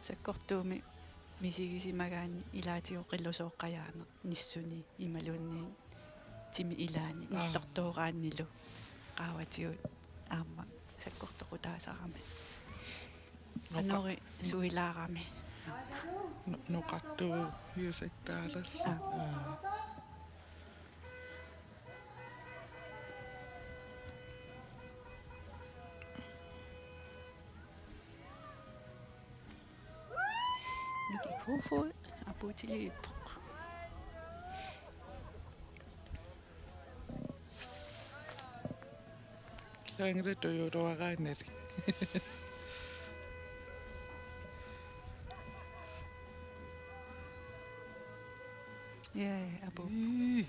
sakkortuumik misigisimagaanni ilaatigut qilusooqqajaaneq nissuni imaluunniit timi ilaani. Aa. Nillortooraannilu qaavatigut aamma sakkortoqutaasarami. Noqa-, anori suilaarami. No-, noqartuujusittaallu. Aa. Aa. Ufo apuutiliippoq. Langre toyoroaraaneri. Ja, apu. Ii.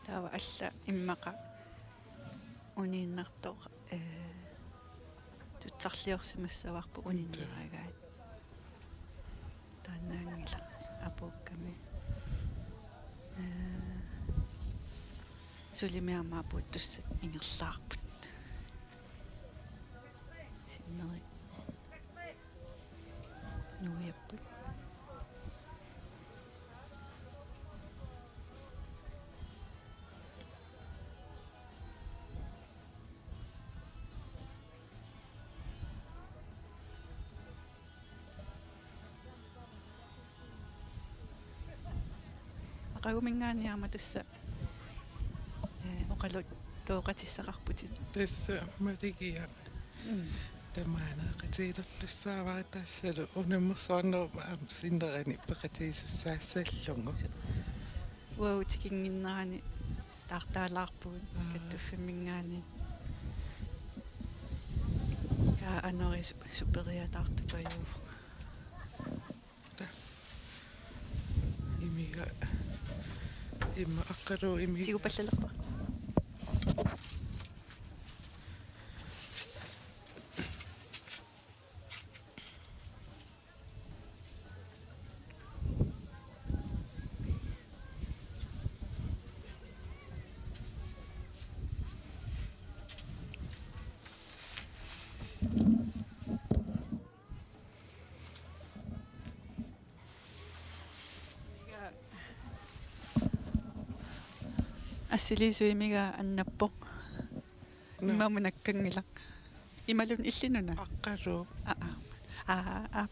Taava alla immaqa uniinnartoq, ee, tutsarliorsimassavarput uninneragaat. Taannaanngilaq apuukkami. Ee, sulimi aamma apuuttussat ingerlaarput. Sinneri nuiapput. Aqaguminngaanniit aamma tassa, ee, oqaluttuoqatissaqarputit. Tassa maligiaq. Mm. Tamaanaqatigilertussaavara tassalu unammersuarnerup aamma sinnerani peqatigisussaassallugu. Uagut tikinnginnerani taartaalaarpugut. Aa. Kattuffimminngaanniit. Kaa anori su-, superiataartupajuuvoq. Imiga. Imma aqqalu imiga. Tigupallalerpa. Assiliisuimiga annappoq. Naa. Imaammat nakkanngilaq. Imaluunniit illinuna. Aqqalu. Aa, aa. Aa, aa.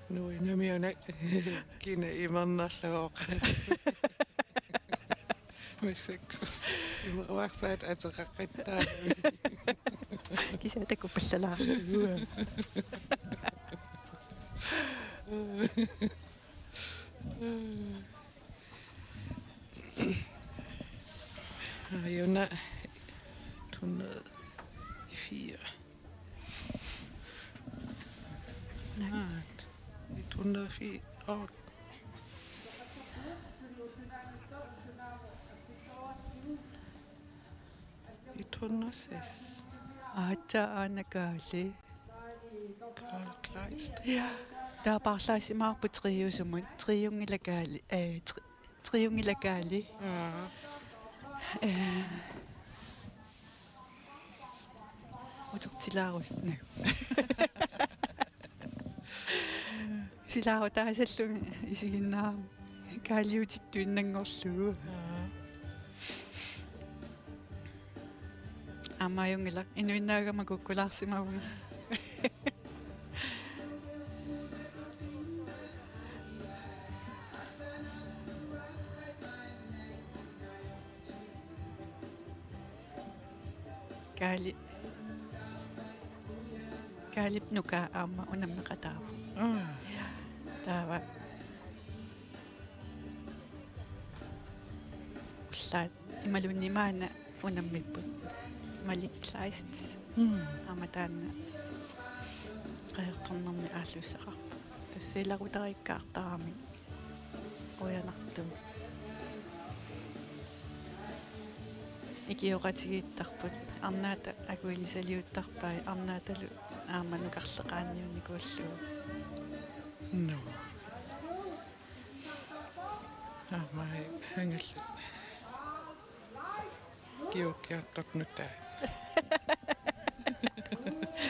Nuinnamiuna kina imernerlugu. Massakkut. Imeruarsaat ateqaqqittaarami. Kisianni takupallalaarlugu. Aajuna et hundrede fire. Nej. Ah, et hundrede fire. Åh. Et hundrede seks. Aatsaat aana Kaali. Kaali Kleist. Ja. Taava paarlaasimaarput triosumut. Triunngilaq Kaali. Eh, tri-, triunngilaq Kaali. Aa. Eh. Utertilaarut. Naa. Silaarutaasallunga isiginnaarami. Kaaliutittuinnanngorlugu. Aa. Aamma ajunngilaq, inuinnaagama kukkulaarsimavunga. Kaali-, Kaalip nukaa aamma unammeqataavoq. Aa. Taava ullaat imaluunniit maanna unammipput. Malik Kleist. Mm. Aamma taanna qeqertarnermi aallussaqarpoq. Tassa ilaqutariikkaartaramik. Qujanartumik. Ikioqatigiittarput. Arnaata akuilisaliuttarpai. Arnaatalu aamma nukarleqaanniunnikuullugu. Nå. Aamma angallat. Kiukkiartornut taanna.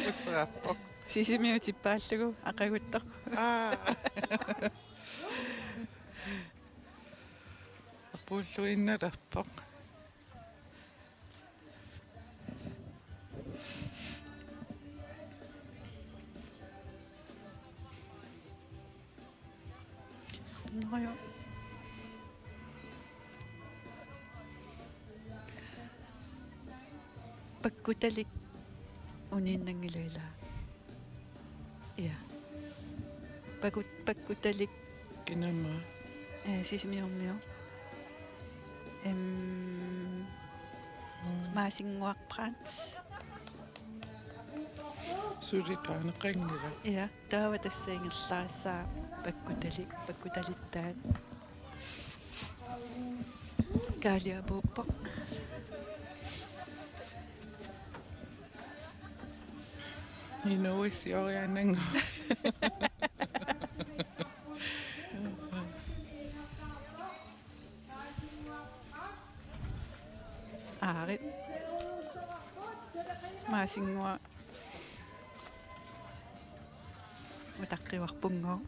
Usseraappoq. Sisimiutippaallugu aqaguttoq. Aa. Apuulluinnalerpoq. Pakkutalik uniinnanngilaq ilaa. Ja. Pakku-, pakkutalik. Kinama. Eh, Sisimiormiu. Em, mm. Maasinnguaq Brandt. Suli taanna qanngilaq. Ja, taava tassa ingerlaassaaq pakkutalik, pakkutalittaat. Kaaliapuuppoq. Inuuissioriaannannguaq. Aarit. Maasinnguaq. Utaqqivarpunngooq.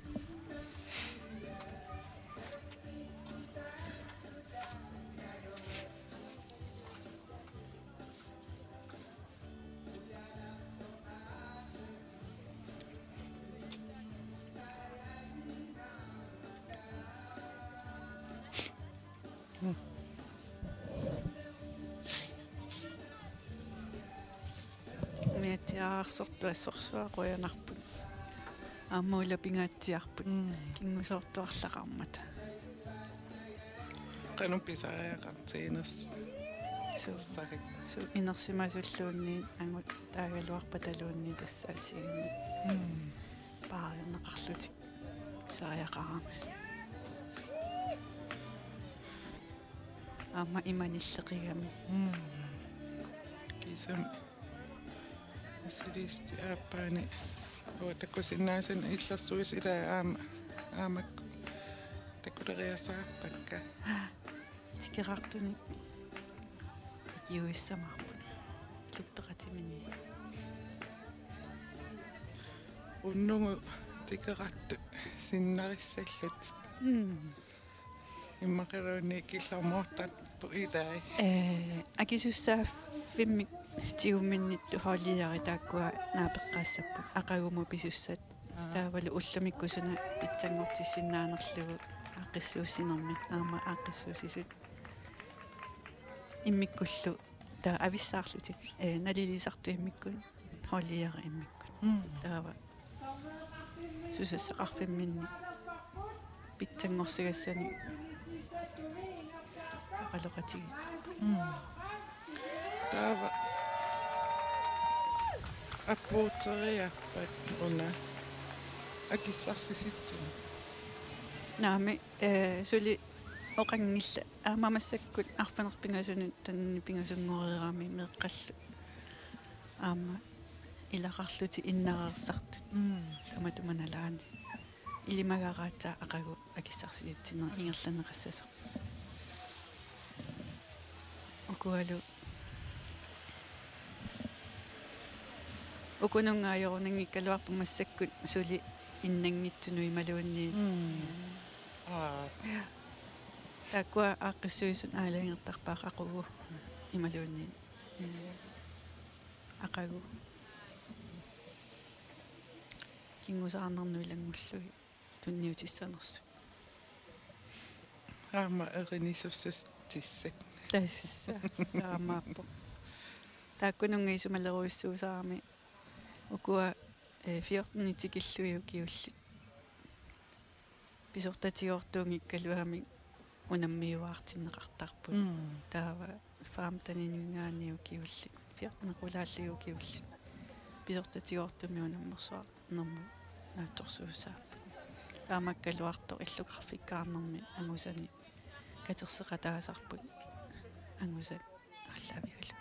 Umiatsiaarsortut assorsuaq qujanarput. Aamma ulapingaatsiarput. Mm. Kingusoortuarlaqarmata. Qanoq pisariaqartiginersoq. Suu. Sarik. Suu, inersimasulluunniit angut taagaluarpataluunniit tassa assigiimmik. Mm. Paarineqarlutik. Pisariaqarami. Aamma imanilleqigami. Mm. Kiisami. Assiliisti aappaani. Uanga takusinnaasanni illersuisut ilaat aamma. Aamma takuleriasaarpakka. Tikerartunik. Ikiuissamaarput. Luppeqatiminni. Unnugu tikerartut sinnarissallutik. Mm. Immaqaluunniit killormoortarput ilai. Eh, akisussaaffimmik tigumminnittup holdieri taakkua naapeqqaassapput aqagumut pisussat. Aa. Taavalu ullumikkut suna pitsanngortissinnaanerlugu aaqqissuussinermi aamma aaqqissuussisut immikkullu taava avissaarlutik, eh, nalilisartut immikkut, holdieri immikkut. Mm. Taava susassaqarfimminni pitsanngorsigassanik oqaloqatigiit. Mm. Taava apuuteriarpat una akissarsisitsinni. Naamik, eh, suli oqanngillat aamma massakkut arfineq-pingasunut taanna pingasunngorerami meeqqallu. Aamma ilaqarlutik innareersartut. Mm. Tamatuma nalaani. Ilimagaraatsaat aqagu akissarsisitsineq ingerlanneqassasoq. Ukualu. Ukununnga ajorunanngikkaluarpoq massakkut suli innanngitsunut imaluunniit. Mm. Aa. Ja. Taakkua aaqqissuisut aalajangertarpaat qaqugu imaluunniit. Mm. Aqagu. Kingusaarnernut ilanngullugit tunniutissanersut. Aamma erinisussutissat. Tassa, taamaappoq. Taakkununnga isumaleruissuusarami ukua, eh, fjorten tikillugit ukiullit. Pisortatigoortuunngikkaluamik unammiuaartinneqartarput. Mm. Taava femtenininngaanniit ukiullit. Fjorten qulaallugit ukiullit. Pisortatigoortumik unammersuarnermut naatsorsuussaapput. Taamaakkaluartoq illoqarfikkaarnermi angusani katerseqataasarput angusat aallaavigalugit.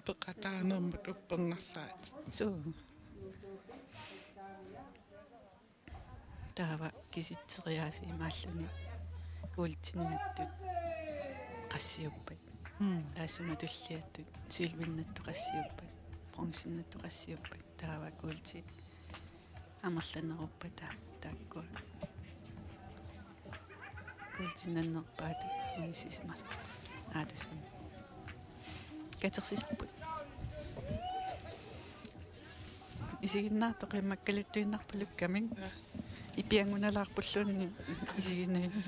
Peqataanermut uppernarsaatit. Suu. Taava kisitseriaasiimaalluni kuultinnattut qassiuppat. Mm. Taassuma tulliattut sølvinnattut qassiuppat. Bronzennattut qassiuppat. Taava kuulti amerlaneruppata taakkua. Kuultinnannerpaatut inissisimasarput. Aa, tassami. Katersisarput. Isiginnaartoq immakkaluttuinnarpalukkami. Ipiangunalaarpulluunniit isiginnaartoq.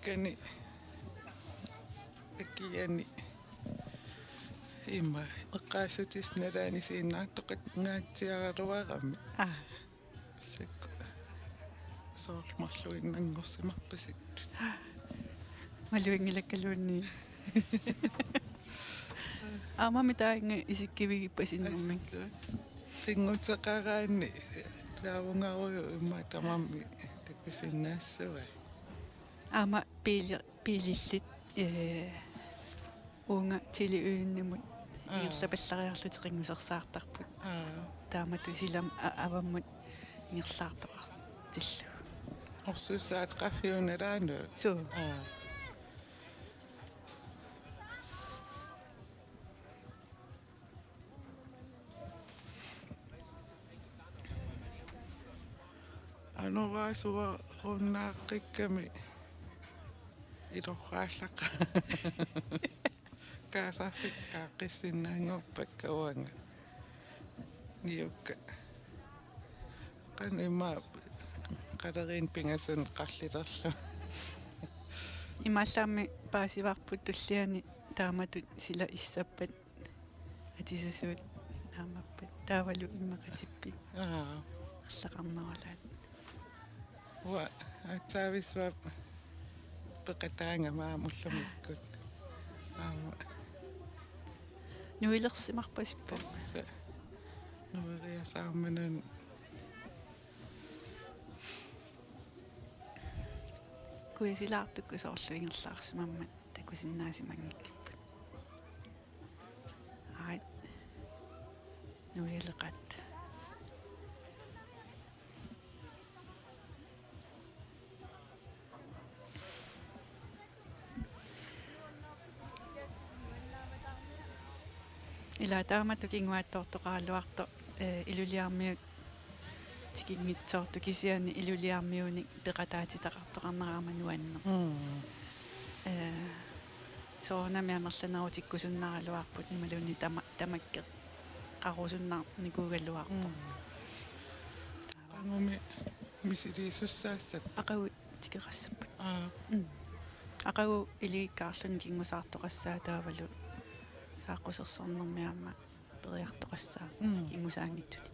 Kani akiani ima eqqaassutissanik nalaani siinnaartoqangaatsiaraluarami. Aa. Sik. Soorlu marluinnanngorsimarpasittut. Maluginngilakkaluunniit. Aammami taanna isikkivigippasinnarmik. Assut. Pinnguteqaraanni taavungaruju immaqa tamarmik takusinnaassavai. Aamma biili-, biilillit, ee, uunga Tele Ø-mut. Aa. Ingerlapallariarlutik qinngusersaartarput. Aa. Taamatut silam a-, avammut ingerlaartoqartillugu. Orsuussaateqarfiup nalaani. Suu. Aa. Anorsuaq unnaaqikkami ilorraallaqa. Kaasarfikkaaqqissinnaanngorpakka uanga. Niukka. Qanoq immaqa qaleriinneq pingasunneq qarlilerlugu. Imaallaammi paasivarput tulliani taamatut sila issappat atisasuut naamappat taavalu immaqatippit. Aa. Arlaqarneralaat. Uanga aatsaavissuaq peqataagama aamma ullumikkut. Aamma. Nuilersimarpasippoq. Tassa. Nueriasaarmanani. Kuisilaartukkut soorlu ingerlaarsimammat takusinnaasimanngikkipput. Aat. Nuileqaat. Ila taamatut kinguaattoortoqaraluartoq, ee, Ilulissarmiut tikinngitsoortut kisianni Ilulissarmiunik peqataatitaqartoqarnera aamma nuanneq. Mm. Ee, soorunami amerlanerutikkusunnaraluarput imaluunniit tama-, tamakkeqarusunnarnikuugaluarpoq. Mm. Qangumi misiliisussaassappat? Aqagu tikeqassapput. Aa. Mm. Aqagu iligikkaarluni kingusaartoqassaaq taavalu saaqqusersornermi aamma periartoqassaaq. Mm. Kingusaanngitsutut.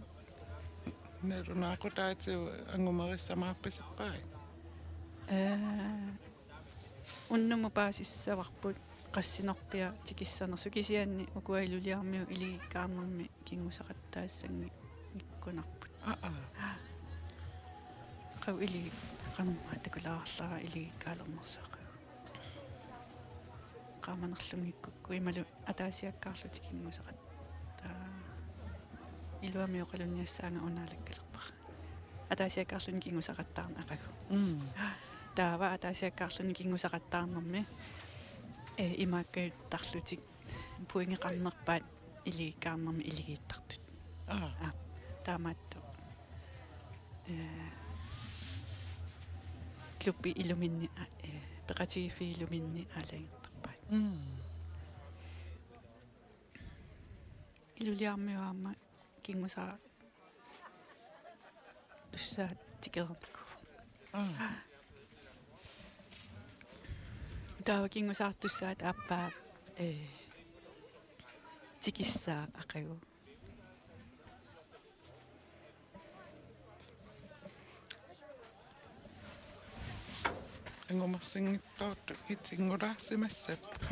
Nalunaaqutaatigut angumerissamaarpasippai? Ee, unnummut paasissavarput qassinorpiaq tikissanersoq kisianni ukua Ilulissarmiut iligikkaarnermi kingusaqattaassanngikkunarput. Aa, aa. Qau iligi-, qanormaa takulaarlara iligikkaalernersoq aqagu. Qaamanerlunngikkukku imalu ataasiakkaarlutik kingusaqattaarneq. Iluamik oqalunniassaanga unaalakkalerpara. Ataasiakkaarluni kingusaqattaarneq aqagu. Mm. Taava ataasiakkaarluni kingusaqattaarnermi, ee, imaakkajuttarlutik pointeqarnerpaat iligikkaarnermi iligiittartut. Aa. Aa, taamaattoq. Ee, klubbi iluminni, aa, ee, peqatigiiffiit iluminni aalajangertarpaat. Mm. Ilulissarmiut aamma kingusaartussaat tikereernikuuvoq. Aa. Taava kingusaartussaat aappaa, ee, tikissaaq aqagu. Angumersinngitsoortut itinngulaarsimassappat.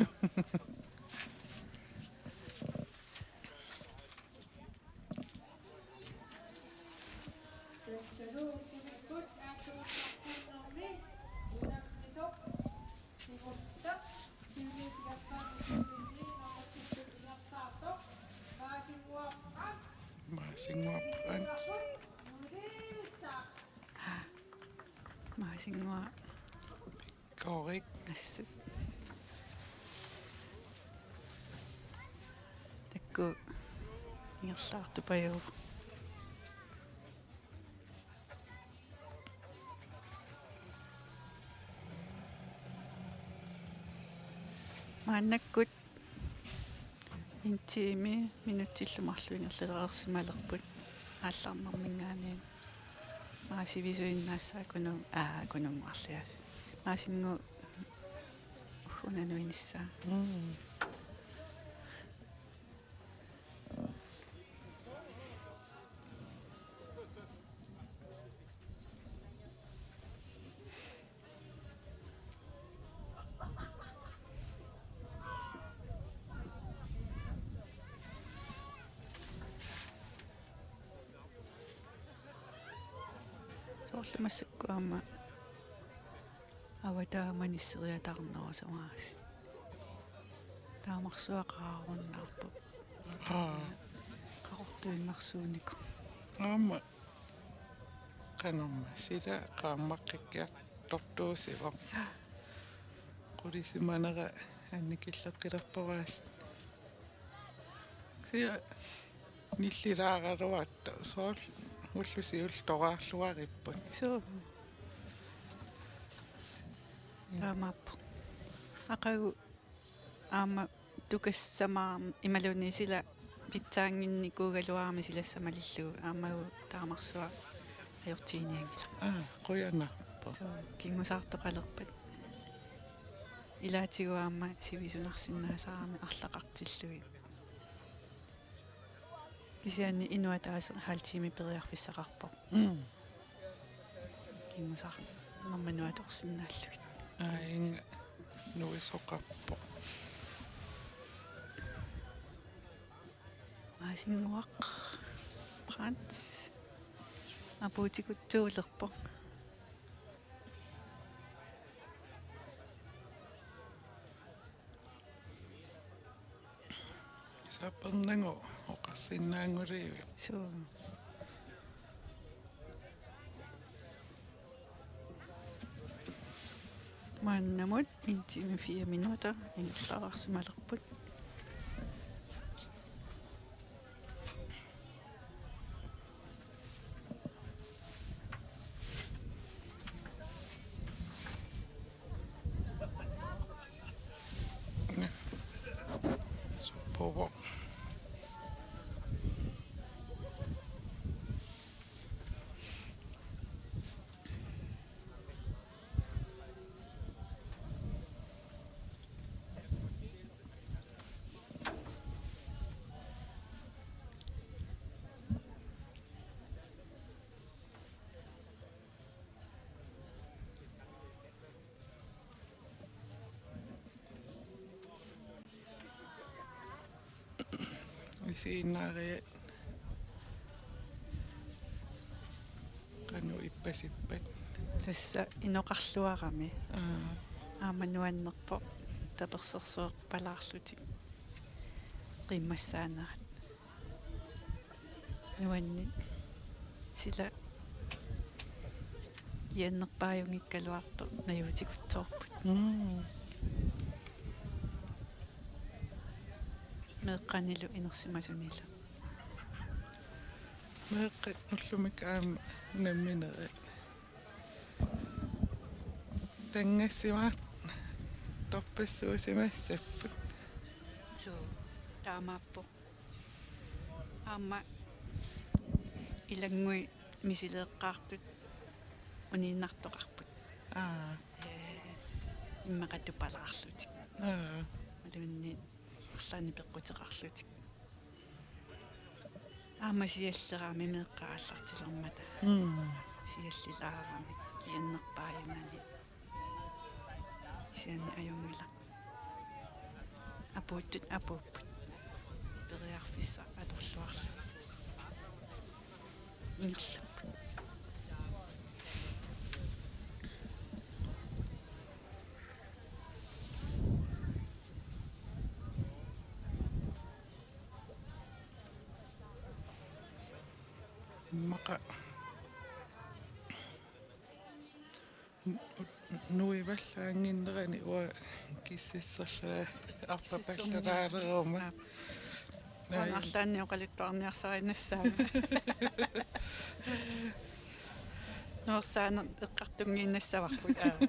Maasinnguaq Frans. Maasinnguaq. Korik. Assut. Takuuk ingerlaartupajuvoq. Maannakkut en time minutsillu marluk ingerlalereersimalerput aallarnerminngaanniit. Maasivisuinnaassaaq Kunungu-, aa, Kununnguarliaasiit. Maasinnguaq Unanuinissaa. Mm. Soorlu massakkut aamma avataamani siriataarnerusamaas. Taamarsuaq qaarunnaarpoq. Aa. Qaqortuinnarsuunikoq. Aamma qanorma sila qaammaqqikkiartortuusivoq. Qulisimanera annikilleqqilerparaasi. Sia nillilaaraluartoq soorlu ulloq siulleq toraarluaripput. Suu. Taamaappoq. Aqagu aamma tukassamaarn-, imaluunniit sila pitsaannginnikuugaluarami silassamalillugu aammagu taamarsuaq ajortiginianngilaq. Aa, qujanarpoq. Suu, kingusaartoqalerpat. Ilaatigut aamma sivisunarsinnaasarami arlaqartillugit. Kisianni inuk ataaseq halv time periarfissaqarpoq. Mm. Kingusaarnermut nuannertorsinnaallugit. Aa, inga nuisoqarpoq. Maasinnguaq Frans apuutikutsuulerpoq. Sapernagu oqarsinnaanngorivi. Suu. Maannamut en time fire minutter ingerlareersimalerput. Suppovoq. Isiginnaariat qanoq ippasippat? Tassa inoqarluarami. Aa. Aamma nuannerpoq tapersersueqalaarlutik qiimmassaanerat. Nuanni sila kiannerpaajunngikkaluartoq najuutikutsoorput. Mm. Meeqqanilu inersimasunilu. Meeqqat ullumi aamma nammineq. Tanngassimaat torpassuusimassapput. Suu, taamaappoq. Aamma ilannguit misileeqqaartut uniinnartoqarput. Aa. Ee, immaqa tupalaarlutik. Aa. Imaluunniit arlaannik peqquteqarlutik. Aamma siallerami meeqqat aallartilermata. Mm. Siallilaarami kiannerpaajunani. Kisianni ajunngilaq. Apuuttut apuupput. Periarfissaq atorluarlugu. Ingerlapput. Immaqa nuivallaannginnerani uanga kississorlunga arpapallalaaruma. Aap. Uanga arlaannik oqaluttuarniarsarinnassaanga. Nuersaaneq eqqartunngiinnassavarput, aap.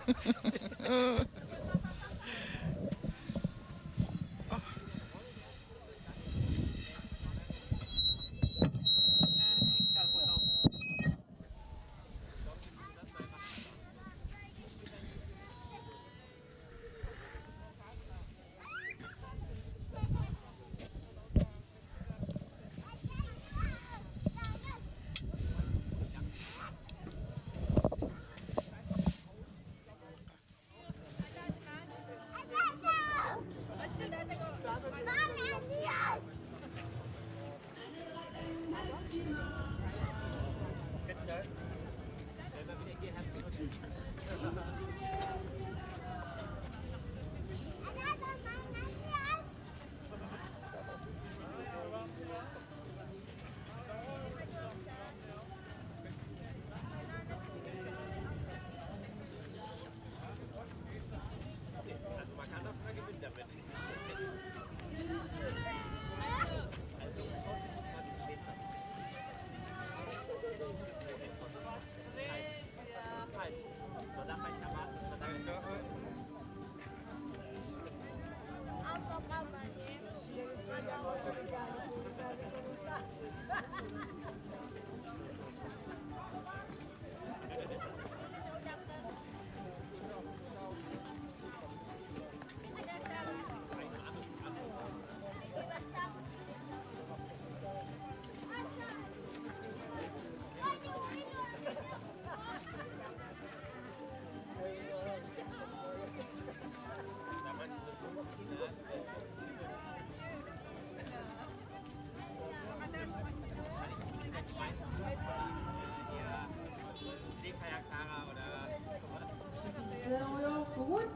Tikisseerujoorpugut.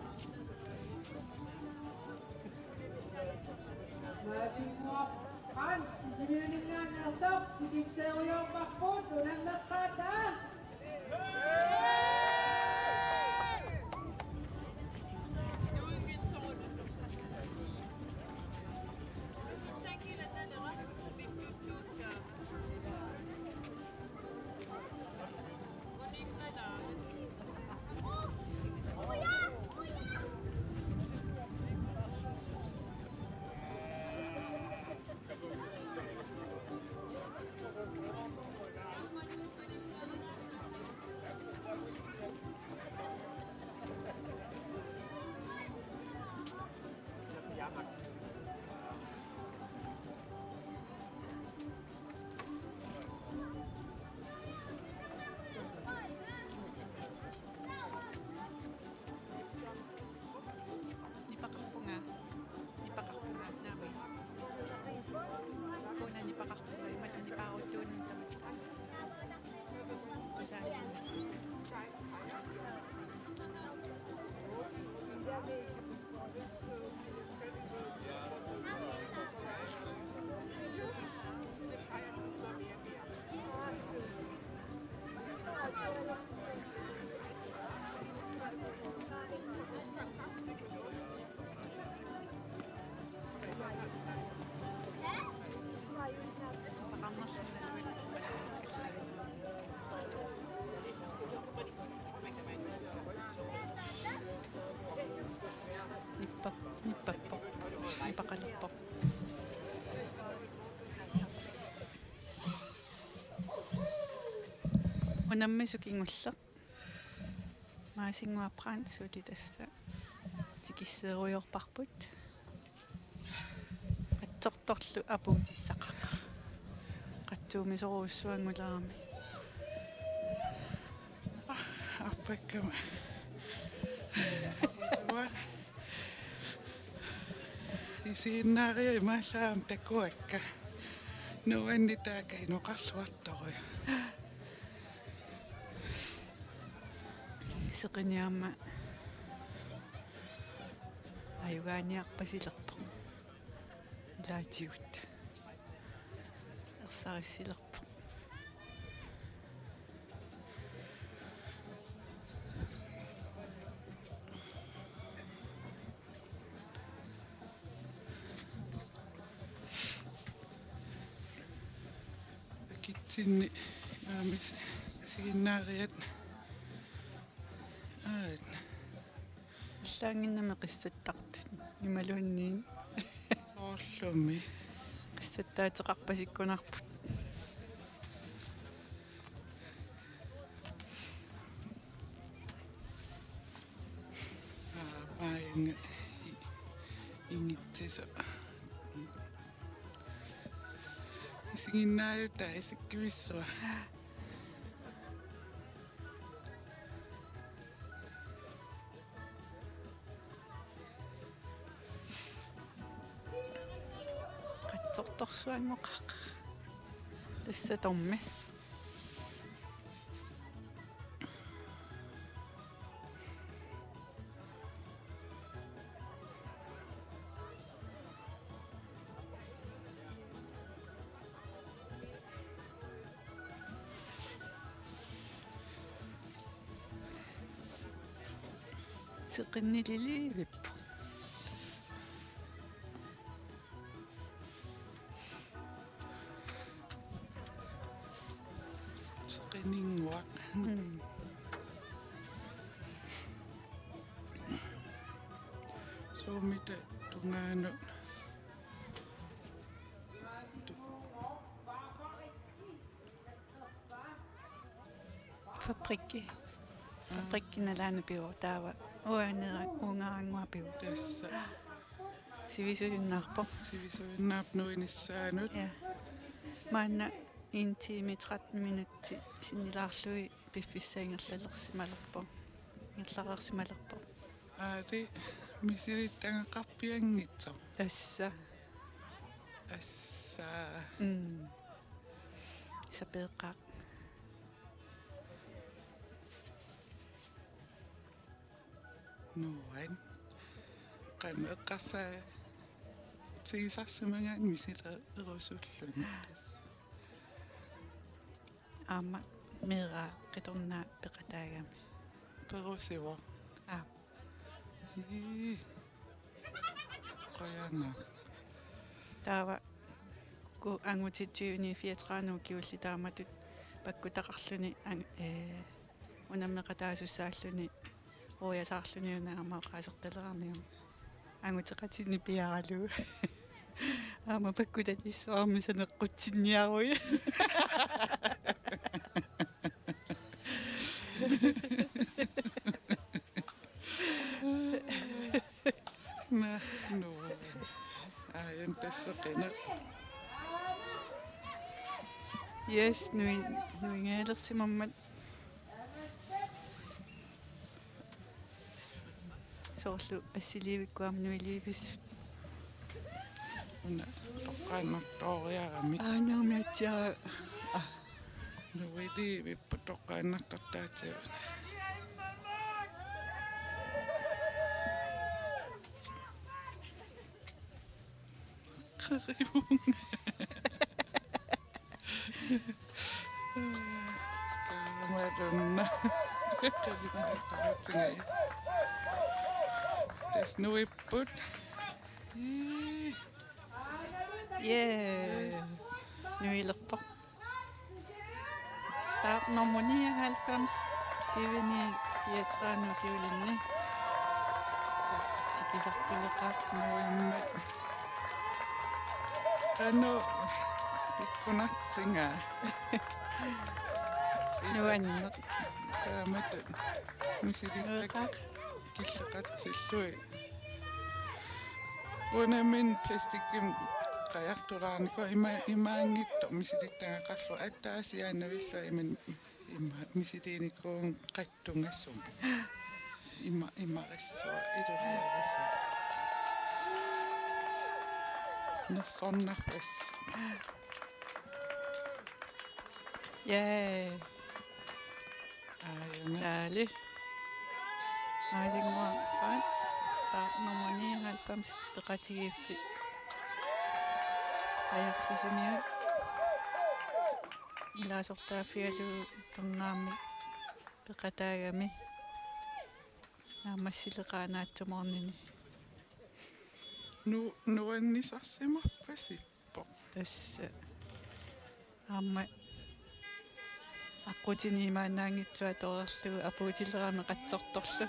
Maasinnguaq Frans, Sisimiuninngaanneersoq, tikisseerujoorparput, unammeqqaat. Nipaqarpunga. Nipaqarpunga. Naamik. Kuuna nipaqarpunga. Imatut nipaaruttuunut tamatta. Tusaanni. Nippa-, nippappoq. Nipaqalerpoq. Unammisut kingulleq. Maasinnguaq Frans suli tassa tikisseerujoorparput. Qatsortorlu apuutissaqaaq. Qatsuumisorujussuanngulaarami. Arpakkama. Isiginnaariat imaallaat takuakka. Nuanni taakka inoqarluartorujuk. Seqinniarma ajugaaniarpasilerpoq. Ilaatigut. Ersarissilerpoq. Akitsinni aamma isiginnaariat. Aat. Allaannginnami qissattartut imaluunniit. Soorlumi. Qissattaateqarpasikkunarput. Aa, paajanga i-, ingitsisoq. Isiginnaajutaa isikkivissuaq. Qatsortorsuanngoqaaq. Tassa tommi. Peqqinnililiivippoq. Seqininnguaq. Mm. Suummita tungaanut. Fabrikki. Fabrikki nalaani pivoq taava. Uanera uungaranngua pivoq. Tassa. Sivisujunnaarpoq. Sivisujunnaarpoq nuinissaanut. Ja. Maanna en time tretten minutti sinnilaarlugit piffissaq ingerlalersimalerpoq. Ingerlareersimalerpoq. Aali misilittagaqarpianngitsoq. Tassa. Assa. Mm. Sapeeqqaaq. Nuann. Qanoq eqqarsaatigisarsimagaanni misileerusulluni tassa. Aamma meeraq qitornaa peqataagami. Perusivoq. Aa. Ii. Qujanaq. Taava uku angutit tyveni fireogtredive ukiulli taamatut pakkutaqarluni ang-, ee, unammeqataasussaalluni uiasaarluni una aamma oqaasertaleramiuk. Anguteqatinni piaralugu. Aamma pakkutalissuarmi saneqqutsinniarui. Naa, no. Aajuna tassa qina. Yes, nui-, nuinngalersimammat. Soorlu assiliivikkut aamma nuiliivissut. Una toqqaannartooriarami. Aa, naamik atsiara. Aa. Nuiliivipput toqqaannartortaatsigut. Qerivunga. Kaamarunna. Qerivunga. Tassa nuipput. Ii. Yes. Yes. Nuilerpoq. Start nummer nioghalvfems, tyveni fireogtredive ukiulinni. Sikisartuleqaaq. Nuimmat. Qanoq pikkunartigaa. Nuanneq. Taamatut. Misilittagaq. Nueqaaq. Killeqatsillugit. Unamin plastikkimik qajartulaarnikuuvoq ima-, imaanngitsoq misilittagaqarlugu aatsaat siaannavillugu ima, ima misiliinikuuvunga qattungasumik. Ima, imarissuaq iluliarisa. Nersornarpassuit. Yay. Aajuna. Taali. Aasinnguaq Frans, start nummer nioghalvfems, peqatigiiffik. Ajarsisimiut. Ilaasortaaffigalugu tornaammik peqataagami. Naammassileqaaq naatsumornini. Nu-, nuannisarsimappassippoq. Tassa. Aamma aqqutini imaannaanngitsoq atoreerlugu apuutilerami qatsortorlu.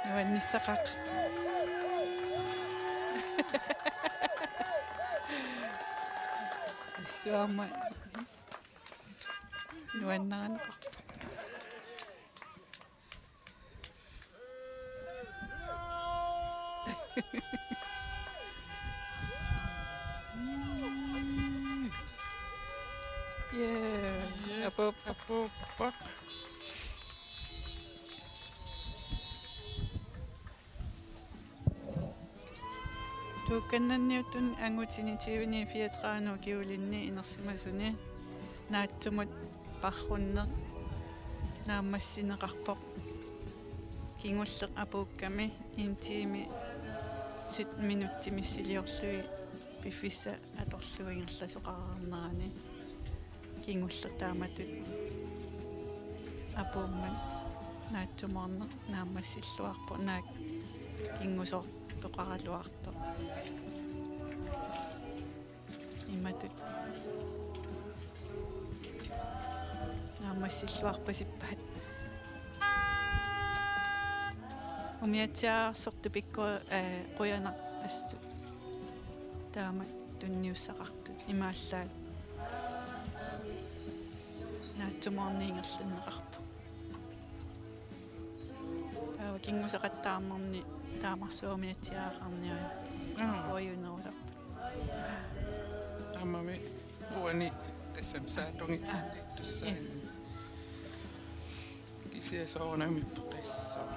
Nuannissaqaaq. Assut aamma nuannarineqarpoq. Yeah. Yes, apuupput. Apuupput. Tuukkannanniuttuni angutini tyveni fireogtredive ukiulinni inersimasuni naatsumut parrunneq naammassineqarpoq. Kingulleq apuukkami en time sytten minutsit missiliorlugit piffissaq atorlugu ingerlasoqareernerani. Kingulleq taamatut apuummat Naatsumoorneq naammassilluarpoq, naak kingusoortoqaraluartoq. Imatut naammassilluarpasippaat. Umiatsiaarsortut pikku, ee, qujanaq assut. Taama tunniussaqartut imaallaat. Naatsumoorneq ingerlanneqarpoq. Taava kinguseqattaarnerni taamarsuaq umiatsiaarniarpoq. Aa. Uajunerulerput. Aammami uani tassami saatungitsinniittussaani. Aa. Kisianni soorunami peqissoq.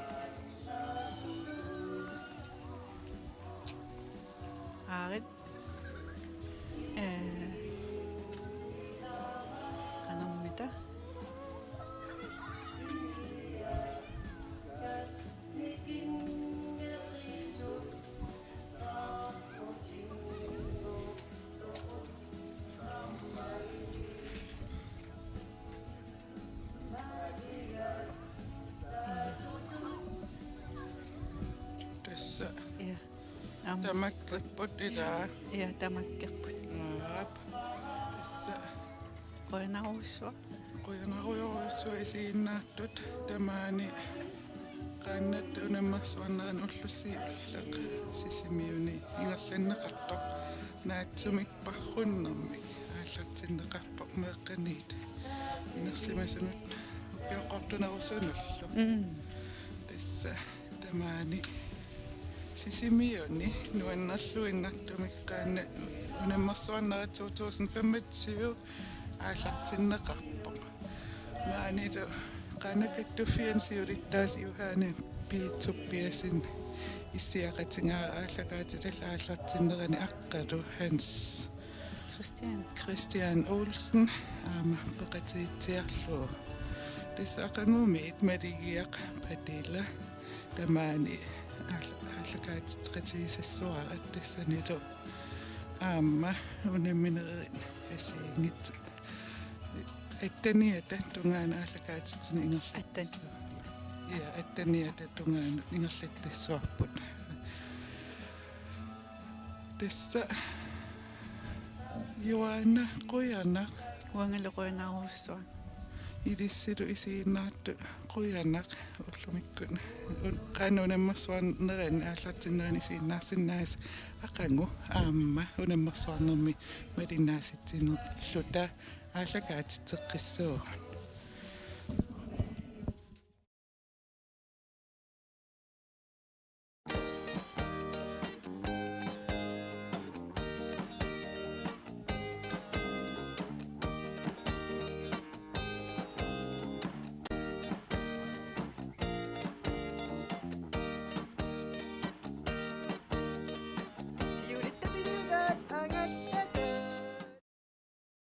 Aarit. Ee, qanormita? Tassa. Ja. Aamma. Tamakkerput ilaa. Ja, tamakkerput. Aap. Tassa. Qujanarujussuaq. Qujanarujorujussuaq isiginnaartut tamaani. Qaannat unammersuarnerani ullussiullaq Sisimiuni ingerlanneqartoq naatsumik parrunnermik aallartinneqarpoq meeqqaniit inersimasunut ukioqqortunerusunullu. Mm. Tassa tamaani Sisimiuni nuannerluinnartumik qaannat unammersuarnerat to tusind femogtyve aallartinneqarpoq. Maanilu Qaannat Kattuffianni siulittaasup Johanne P. Tobiassen issiaqatigaara aallakaatitallit aallartinnerani aqqalu Hans Christian. Christian Olsen aamma peqatigiitsiarlugu. Tassa aqagumiit Maligiaq Padilla tamaani aal-, aallakaatitseqatigisassavara tassanilu aamma unamminerit assigiinngitsut. Atteniata tungaanut aallakaatitsineq ingerlat-. Attan. Ja, atteniata tungaanut ingerlattassavarput. Tassa Johanna qujanaq. Uangalu qujanarujussuaq. Ilissilu isiginnaartut qujanaq ullumikkut. Un-, qaannat unammersuarnerani aallartinnerani isiginnaarsinnaasasi aqagu aamma unammersuarnermi malinnaasitsinerluta aallakaatitseqqissuugut.